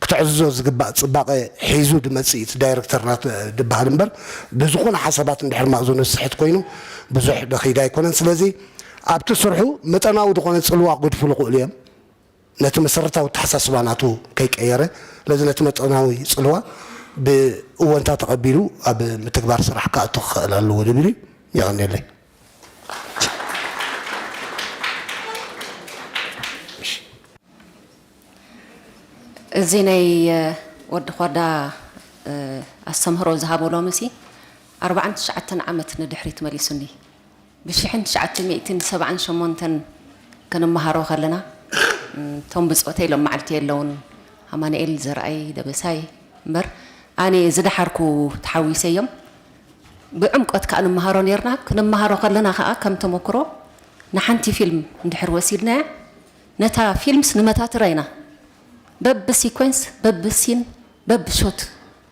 ክተዕዝዞ ዝግባእ ፅባቐ ሒዙ ድመፅእ እቲ ዳይረክተር ናት ድበሃል እምበር ብዝኾነ ሓሳባት እንድሕር ማእዝኑ ዝስሕት ኮይኑ ብዙሕ ደኺድ ኣይኮነን። ስለዚ ኣብቲ ስርሑ መጠናዊ ዝኾነ ፅልዋ ክገድፉ ዝኽእሉ እዮም። ነቲ መሰረታዊ ኣተሓሳስባ ናቱ ከይቀየረ ስለዚ ነቲ መጠናዊ ፅልዋ ብእወንታ ተቐቢሉ ኣብ ምትግባር ስራሕ ክኣቱ ክኽእል ኣለዎ ዝብል እዩ። የቐንየለይ። እዚ ናይ ወዲ ኳዳ ኣስተምህሮ ዝሃቦ ሎምሲ ኣርባዓን ትሽዓተን ዓመት ንድሕሪት መሊሱኒ። ብሽሕን ትሽዓተ ሚእትን ሰብዓን ሸሞንተን ክንመሃሮ ከለና እቶም ብፆተይ ሎም መዓልቲ የለውን ኣማንኤል ዘርኣይ ደበሳይ እምበር ኣነ ዝደሓርኩ ተሓዊሰ እዮም። ብዕምቆት ከዓ ንመሃሮ ነርና። ክንመሃሮ ከለና ከዓ ከም ተመክሮ ንሓንቲ ፊልም እንድሕር ወሲድናያ ነታ ፊልምስ ንመታትራ ኢና በቢ ሲኮንስ በቢ ሲን በቢ ሾት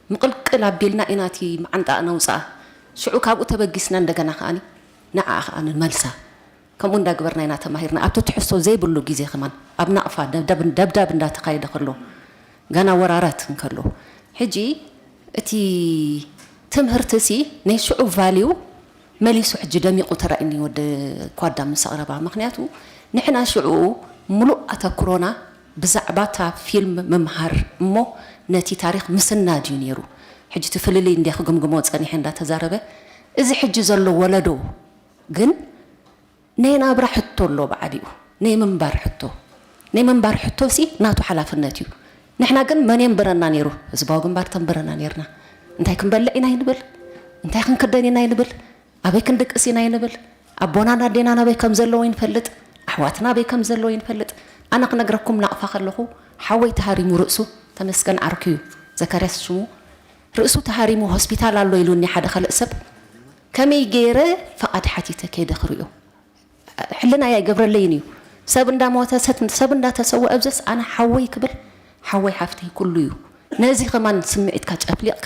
ምቕልቅል ኣቢልና ኢና እቲ መዓንጣኣ ነውፅኣ። ሽዑ ካብኡ ተበጊስና እንደገና ከዓኒ ንዓኣ ከዓ ንመልሳ። ከምኡ እንዳግበርና ኢና ተማሂርና። ኣብቲ ትሕዝቶ ዘይብሉ ግዜ ከማን ኣብ ናቕፋ ደብዳብ እንዳተኻየደ ከሎ ጋና ወራራት እንከሎ ሕጂ እቲ ትምህርቲ ሲ ናይ ሽዑ ቫልዩ መሊሱ ሕጂ ደሚቑ ተራእዩኒ ወዲ ኳዳ ምስ ኣቕረባ። ምኽንያቱ ንሕና ሽዑ ምሉእ ኣተኩሮና ብዛዕባ እታ ፊልም ምምሃር እሞ ነቲ ታሪኽ ምስናድ እዩ ነይሩ። ሕጂ እቲ ፍልልይ እንድየ ክግምግሞ ጸኒሐ እንዳተዛረበ እዚ ሕጂ ዘሎ ወለዶ ግን ናይ ናብራ ሕቶ ኣሎ ብዓቢኡ ናይ ምንባር ሕቶ ናይ ምንባር ሕቶ ሲ ናቱ ሓላፍነት እዩ። ንሕና ግን መን የንብረና ነይሩ? ህዝባዊ ግንባር ተንብረና ነይርና። እንታይ ክንበልዕ ኢና ይንብል? እንታይ ክንክደን ኢና ይንብል? ኣበይ ክንድቅስ ኢና ይንብል? ኣቦናን ኣዴናን ኣበይ ከም ዘለዉ ይንፈልጥ። ኣሕዋትና ኣበይ ከም ዘለዉ ይንፈልጥ። ኣነ ክነግረኩም ናቕፋ ከለኹ ሓወይ ተሃሪሙ ርእሱ ተመስገን ዓርኩ እዩ ዘካርያስ ሽሙ ርእሱ ተሃሪሙ ሆስፒታል ኣሎ ኢሉኒ ሓደ ካልእ ሰብ ከመይ ገይረ ፍቓድ ሓቲተ ከይደ ክርእዮ ሕልናይ ኣይገብረለይን እዩ። ሰብ እንዳሞተ ሰብ እንዳተሰወ ኣብዘስ ኣነ ሓወይ ክብል ሓወይ ሓፍተይ ኩሉ እዩ። ነዚ ከማን ስምዒትካ ጨፍሊቕካ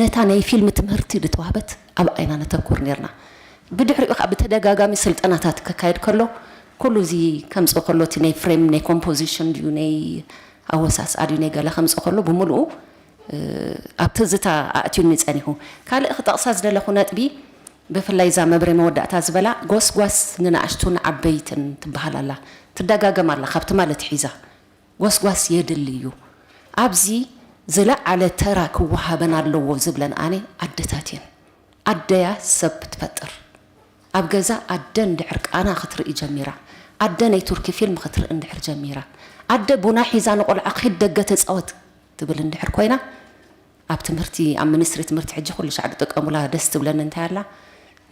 ነታ ናይ ፊልም ትምህርቲ ድተዋህበት ኣብ ዓይና ነተኩር ኔርና። ብድሕሪኡ ከዓ ብተደጋጋሚ ስልጠናታት ከካየድ ከሎ ኩሉ እዚ ከምፅእ ከሎ እቲ ናይ ፍሬም ናይ ኮምፖዚሽን ድዩ ናይ ኣወሳስኣ ድዩ ናይ ገለ ከምፅእ ከሎ ብምልኡ ኣብ ትዝታ ኣእትዩኒ ፀኒሑ። ካልእ ክጠቕሳ ዝደለኹ ነጥቢ፣ ብፍላይ እዛ መብሬ መወዳእታ ዝበላ ጎስጓስ ንንኣሽቱን ዓበይትን ትበሃል ኣላ፣ ትደጋገም ኣላ ካብቲ ማለት ሒዛ። ጎስጓስ የድሊ እዩ። ኣብዚ ዝለዓለ ተራ ክወሃበን ኣለዎ ዝብለን ኣነ ኣደታት እየን። ኣደያ ሰብ ትፈጥር። ኣብ ገዛ ኣደ እንድሕር ቃና ክትርኢ ጀሚራ፣ ኣደ ናይ ቱርኪ ፊልም ክትርኢ እንድሕር ጀሚራ፣ ኣደ ቡና ሒዛ ንቆልዓ ኪድ ደገ ተፃወት ትብል እንድሕር ኮይና፣ ኣብ ትምህርቲ ኣብ ሚኒስትሪ ትምህርቲ ሕጂ ኩሉ ሻዕ ዝጥቀሙላ ደስ ትብለኒ እንታይ ኣላ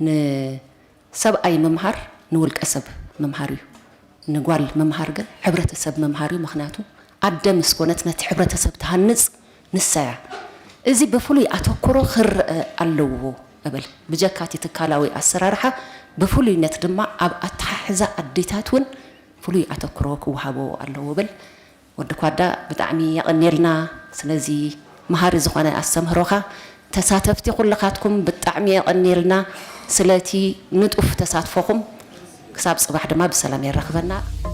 ንሰብኣይ ምምሃር ንውልቀ ሰብ ምምሃር እዩ። ንጓል ምምሃር ግን ሕብረተሰብ ምምሃር እዩ። ምክንያቱ ኣደ ምስ ኮነት ነቲ ሕብረተሰብ ትሃንፅ ንሳ እያ። እዚ ብፍሉይ ኣተኩሮ ክረአ ኣለዎ እብል። ብጀካ እቲ ትካላዊ ኣሰራርሓ ብፍሉይነት ድማ ኣብ ኣተሓሕዛ ኣዴታት እውን ፍሉይ ኣተኩሮ ክወሃቦ ኣለዎ እብል። ወዲ ኳዳ ብጣዕሚ የቐንየልና ስለዚ መሃሪ ዝኾነ ኣስተምህሮኻ። ተሳተፍቲ ኩልኻትኩም ብጣዕሚ የቐንየልና ስለቲ ንጡፍ ተሳትፎኹም። ክሳብ ፅባሕ ድማ ብሰላም የራኽበና።